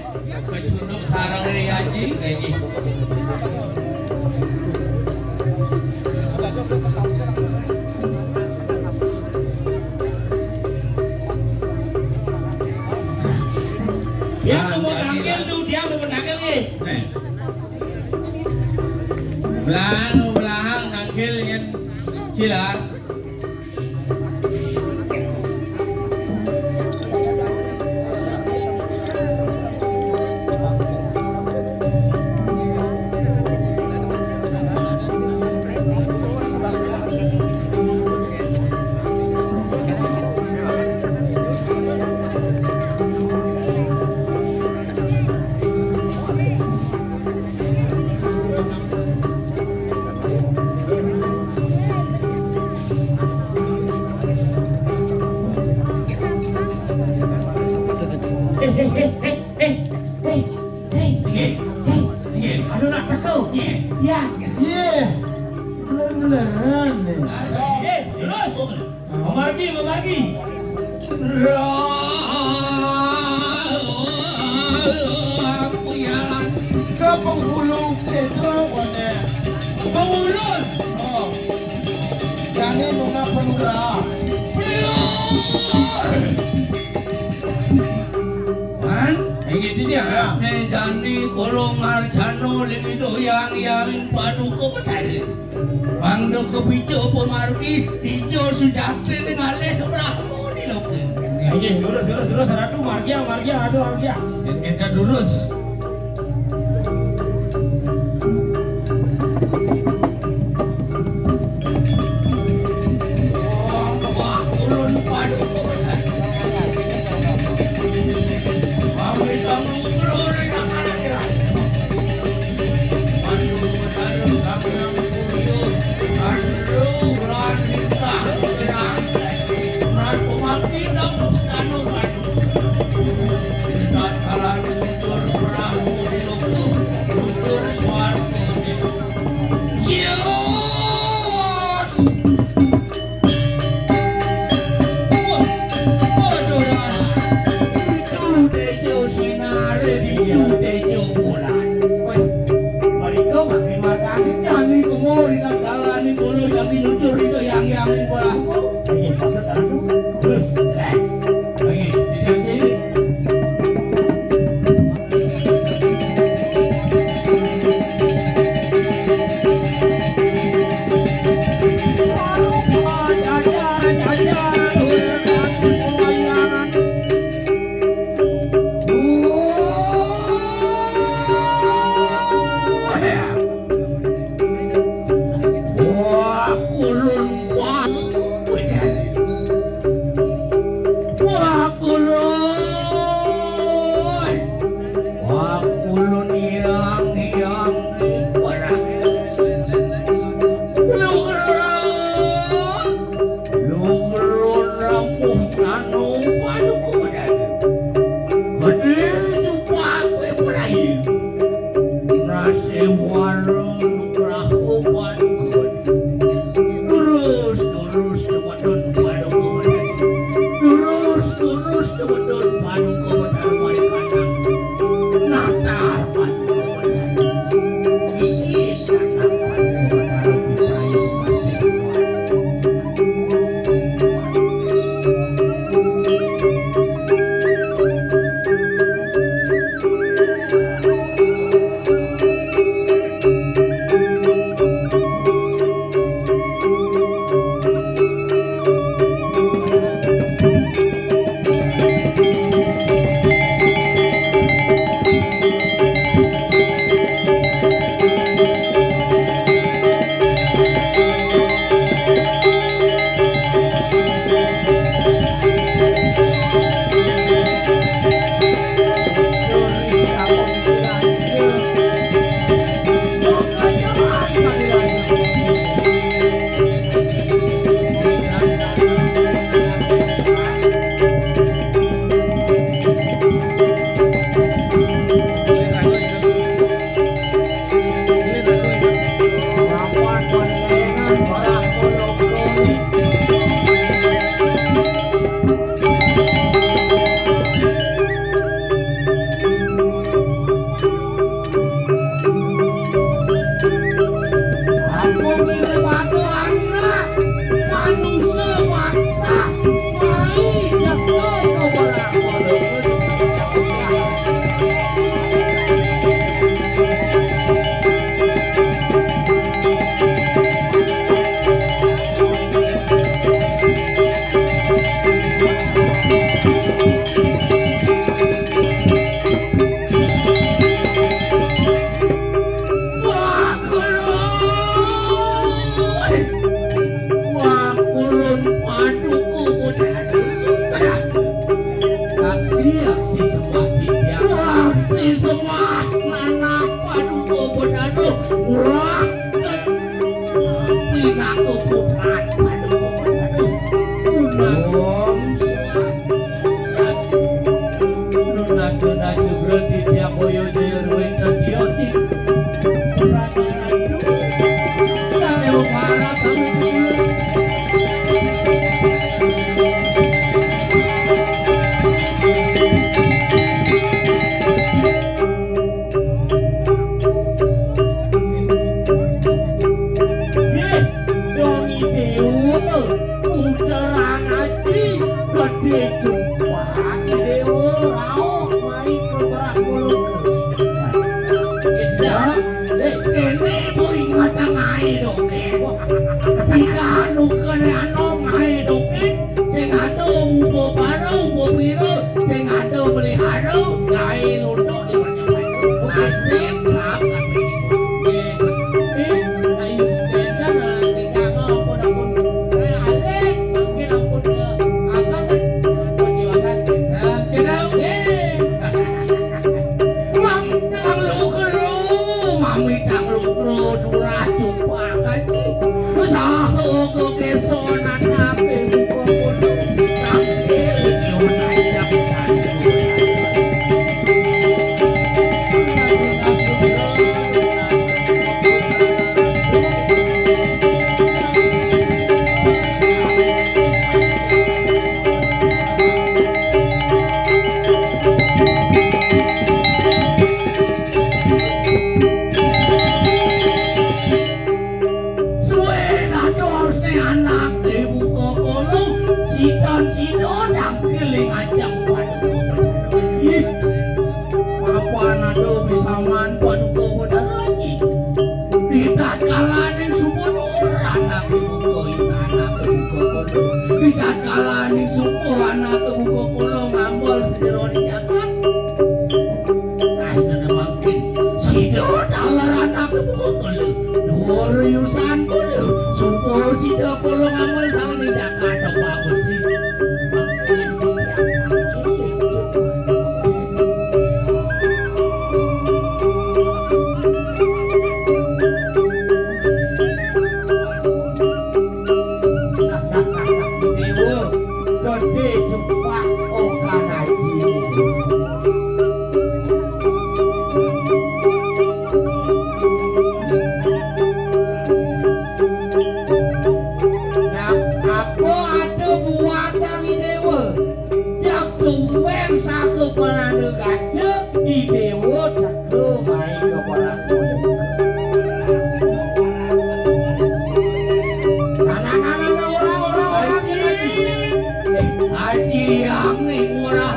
Becunduk sarang dari Haji, Haji. Dia mau nangkil tuh, dia mau nangkil nih. Nih. Belahan, belahan nangkil yang cilar. Hei, hei, hei, hei, hei, hei, hei, hei, hei. Aduh, nak cakap. Iya. Iya. Beneran nih. Eh, terus. Memargi, memargi. Ke penghulu itu, Bone. Penghulu. Oh. Jani Nuna Penugra. Kan? Yang itu dia. Ya. Nih, Jani Kolong Arjano, lagi doyang, yang paduka betari. Bang do kepicu pemargi, ijo sujati ning alih Brahmo ni loke. Nggih, lurus, lurus, lurus, Ratu, margia, margia, aduh, margia. Kita lurus. Wah, ulun padu. Kami tamu ulun. Sunda Jubra titiang boya jaya ruwing setya. Sangkaran duh. Sane uparat kami. Nggih, dong Dewa, putra aji, gedhe jumpak Dewa, rauh mai ke Prabu Loka. Ya, eh, kene bo ingatang ae dong, eh. Jika nukene anom ae dong, eh. Sing ada ubo baro, ubo piro, sing ada melihara, gawe lunduk di macam-macam. Nasib sap kabeh. Eh, ayo, kita nanti jangan ampun-ampun. Eh, alik, mungkin ampun ke abang kan, ampun dewasa. Nah, kita, eh. Wong nang lukro, mami nang lukro, durah jumpakan. Saha kok kesonan ape buka kono. Nang kiri yo nang Suwe ngantos ne anake buka kala, sida-sida nangkil ing ajeng Paduka Betara Aji. Mapan ada bisaman Paduka Betara Aji. Di tatkalaning subuh nuwun anake buka ing anake buka kala. Di tatkalaning subuh anake buka kala ngambol sajeroning jagat. Kainene mangkin, sida taler anake buka kala. Dhuwur yusan kala. Subuh sida kala ngambol sareng jagat apa besi. Mangkin titiang mangkin. Dewa, gedhe jumpak okan aji. Nah, apa ada buatan Dewa? Jak tumben sakepanane gajah, Dewa teka main ke para. Aji, aji, aji, ora, ora, ora. Aji, aji, ora.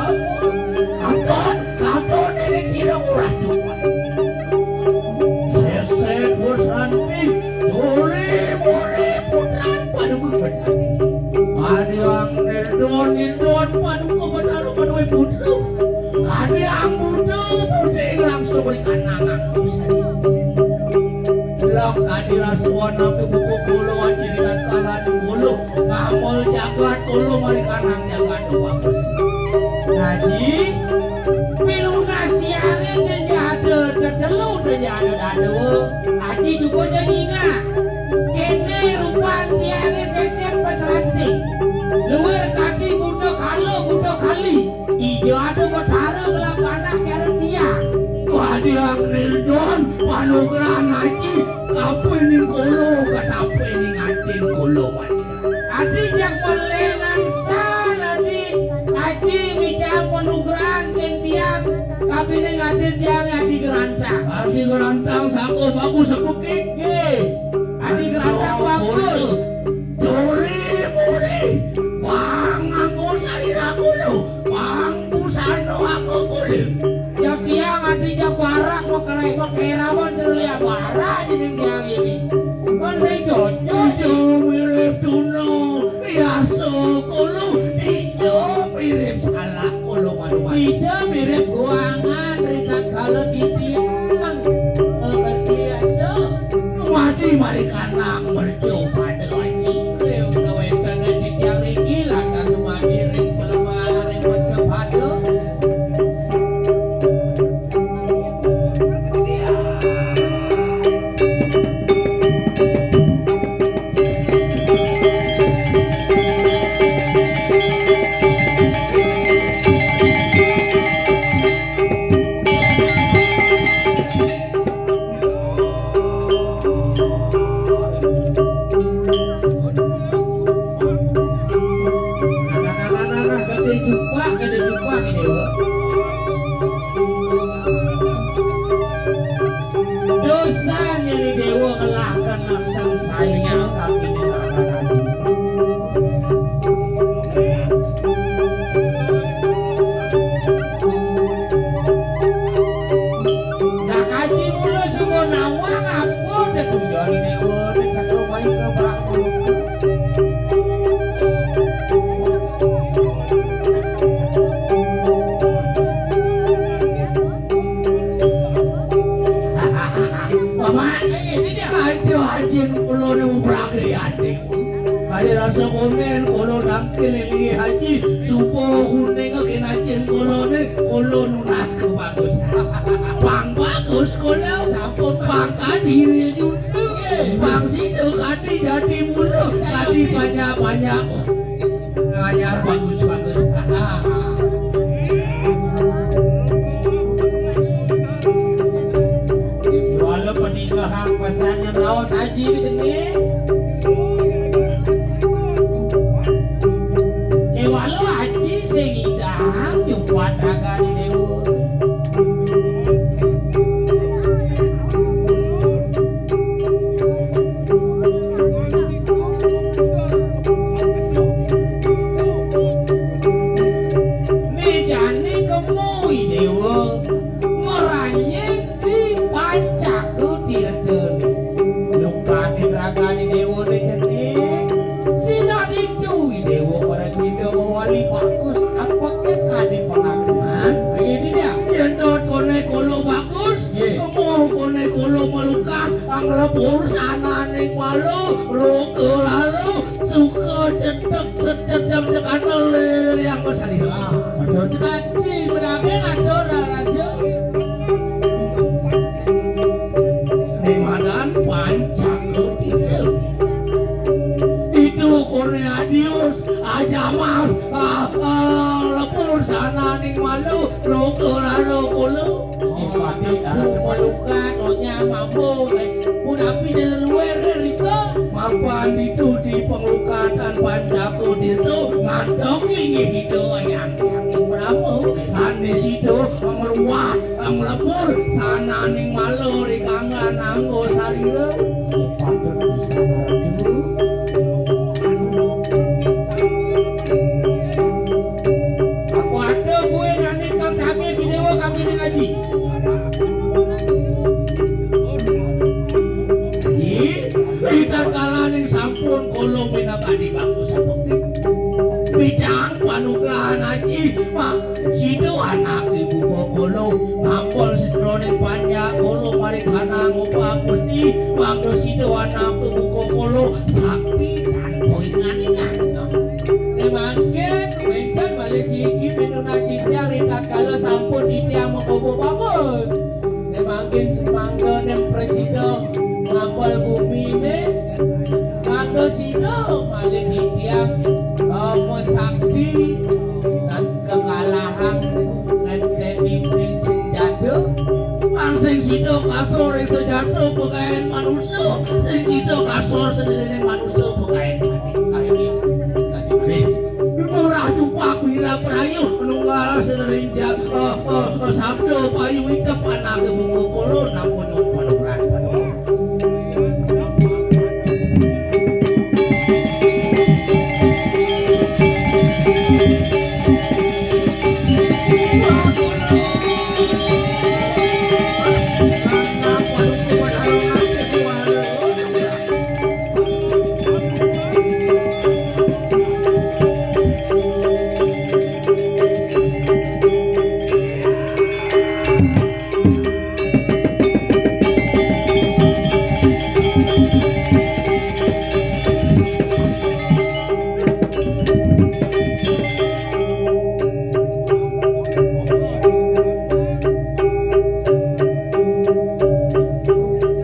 Katon, katon, ini sira ora cukup. Sesek Busranti, dole, mole, putran, paduka Betari. Kadiang nindon, nindon, paduka Betara, paduka putra. Kadiang muda, putih, langsung berikan nama. Lak kadi rasuan napi buku kulo, aji dengan kalan kulo. Ngamol jagat kulo, mari kanang jagat bagus. Jadi, pilunas tiange tenjada tetelu, tenjada dadua. Aji juga jadi ingat. Kene rupan tiange sesek Busranti. Luwir kadi buta kala, buta kali. Ija ada betara ngelah panak cara tiang. Wadiang nildon, panugrahan aji, kapining kula, katapining ating kula, wadiang. Adi jak melenan san, adi, aji mijang panugrahan ken tiang, kapining ating tiang, adi gerantang. Adi gerantang, sako bagus sepukik. Nggih, adi gerantang bagus. Duri muri, pang nganggo sarira kula, pang busana aku kula. Ya kiang adi ja barak, makerai, makerawan, ceria barak, ini kiang ini. Kan saya cocok, ijo mirip tuna, riasa kula, ijo mirip salak kula, manuan. Ijo mirip buangan, rinat kala titiang, ngerti asa. Mati mari kanang mercu pada wani. Utawi kena titiang riki, lakar mati ring pelemahan ring pancapada. Sekonen kula nangkil ing Haji, supo kuning kenajen kula ne, kula nunas ke bagus. Pang bagus kula, sampun pang kadi juntu, pang sida kadi jati mula, kadi banyak-banyak. Nganyar bagus-bagus. Wala peninggahan pesanan raos Haji di kene. Kewala Haji sing idang nyupat ragane dewa. Né jani kemu i déwa, maranying di Pancaku Tirta. Lukaning ragané déwa né cening, sira ditu i déwa para sida mawali bagus, apake kadi pangakuan. Ayo, Dinda. Yén dot koné kolo bagus, Nggih. Kemu koné kolo maluka, ang lebur sananing malu, luka lalu, suka cetek, cetek, jam cekana, lele, yang besari. Ah, betul. Sekali berangkat atur raja. Nimadan pancang itu. Itu koné adius, aja mas, ah, ah, lebur sananing malu, luka lalu kolo. Ipati, ah, maluka, nyonya, mambu, eh, pun api dari luar, eh, riko. Mapan itu di penglukatan Pancaku itu, ngadok ini itu, yang, yang pramu, anis itu, mengeluar, mengelebur, sananing malu, di kanggan, anggo sarira. Patut bisa maju. Aku ada gue nanti kang daging di dewa kami ini ngaji. Ih, kita kalaning sampun kolo minangka di bangku sampun. Bijang panugrahan aji, Pak. Sida anak ibu kokolo, ngambol setroning panjak kolo, mari kana ngupa Gusti, mangga sida anak ibu kokolo, sakti tanpa ingan-ingan. Ning mangkin wénten malih siki pinunas titiang ri tatkala sampun titiang makoba bagus. Ning mangkin mangga ning prasida ngambal guminé, mangga sida malih titiang, eh, masakti lan kekalahan ngenteni senjata. Ang sing sida kasor ing senjata pagaén manusa, sing sida kasor sedene manusa pagaén mati. Wis, murah jupak wira prayu nunggal sedering ja-, eh, eh, eh, sabda payu itepan ake buku kolo namun panugrahan panugrahan.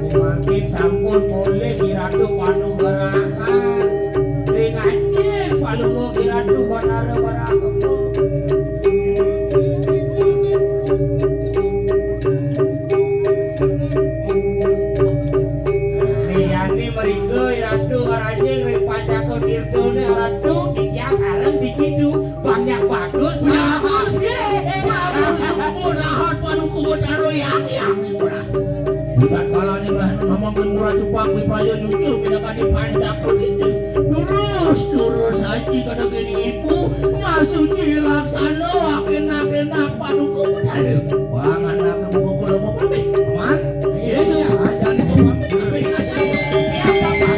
Mangkin sampun polih Ki Ratu Panugrahan. Ring anjing palungguh Ki Ratu Batara Barang Kempu. Riyani mrika Ratu ngrajing ring Pancaka Tirtane Ratu titiang sareng siki Du. Banyak bagus. Bagus. Bagus. Mudahan panuku Betara yang, yang, murah. Bukan kalane mah ngomong murah cupak, wipaya jujur, pinakadi Pancaka Tirtane. Durus, durus aji kada geni ibu, masuci laksana, akenak-enak paduka bedara. Wah, anak buku kula mau pamit. Aman? Iya, iya, aja nih mau pamit, tapi aja. Iya, Bapak.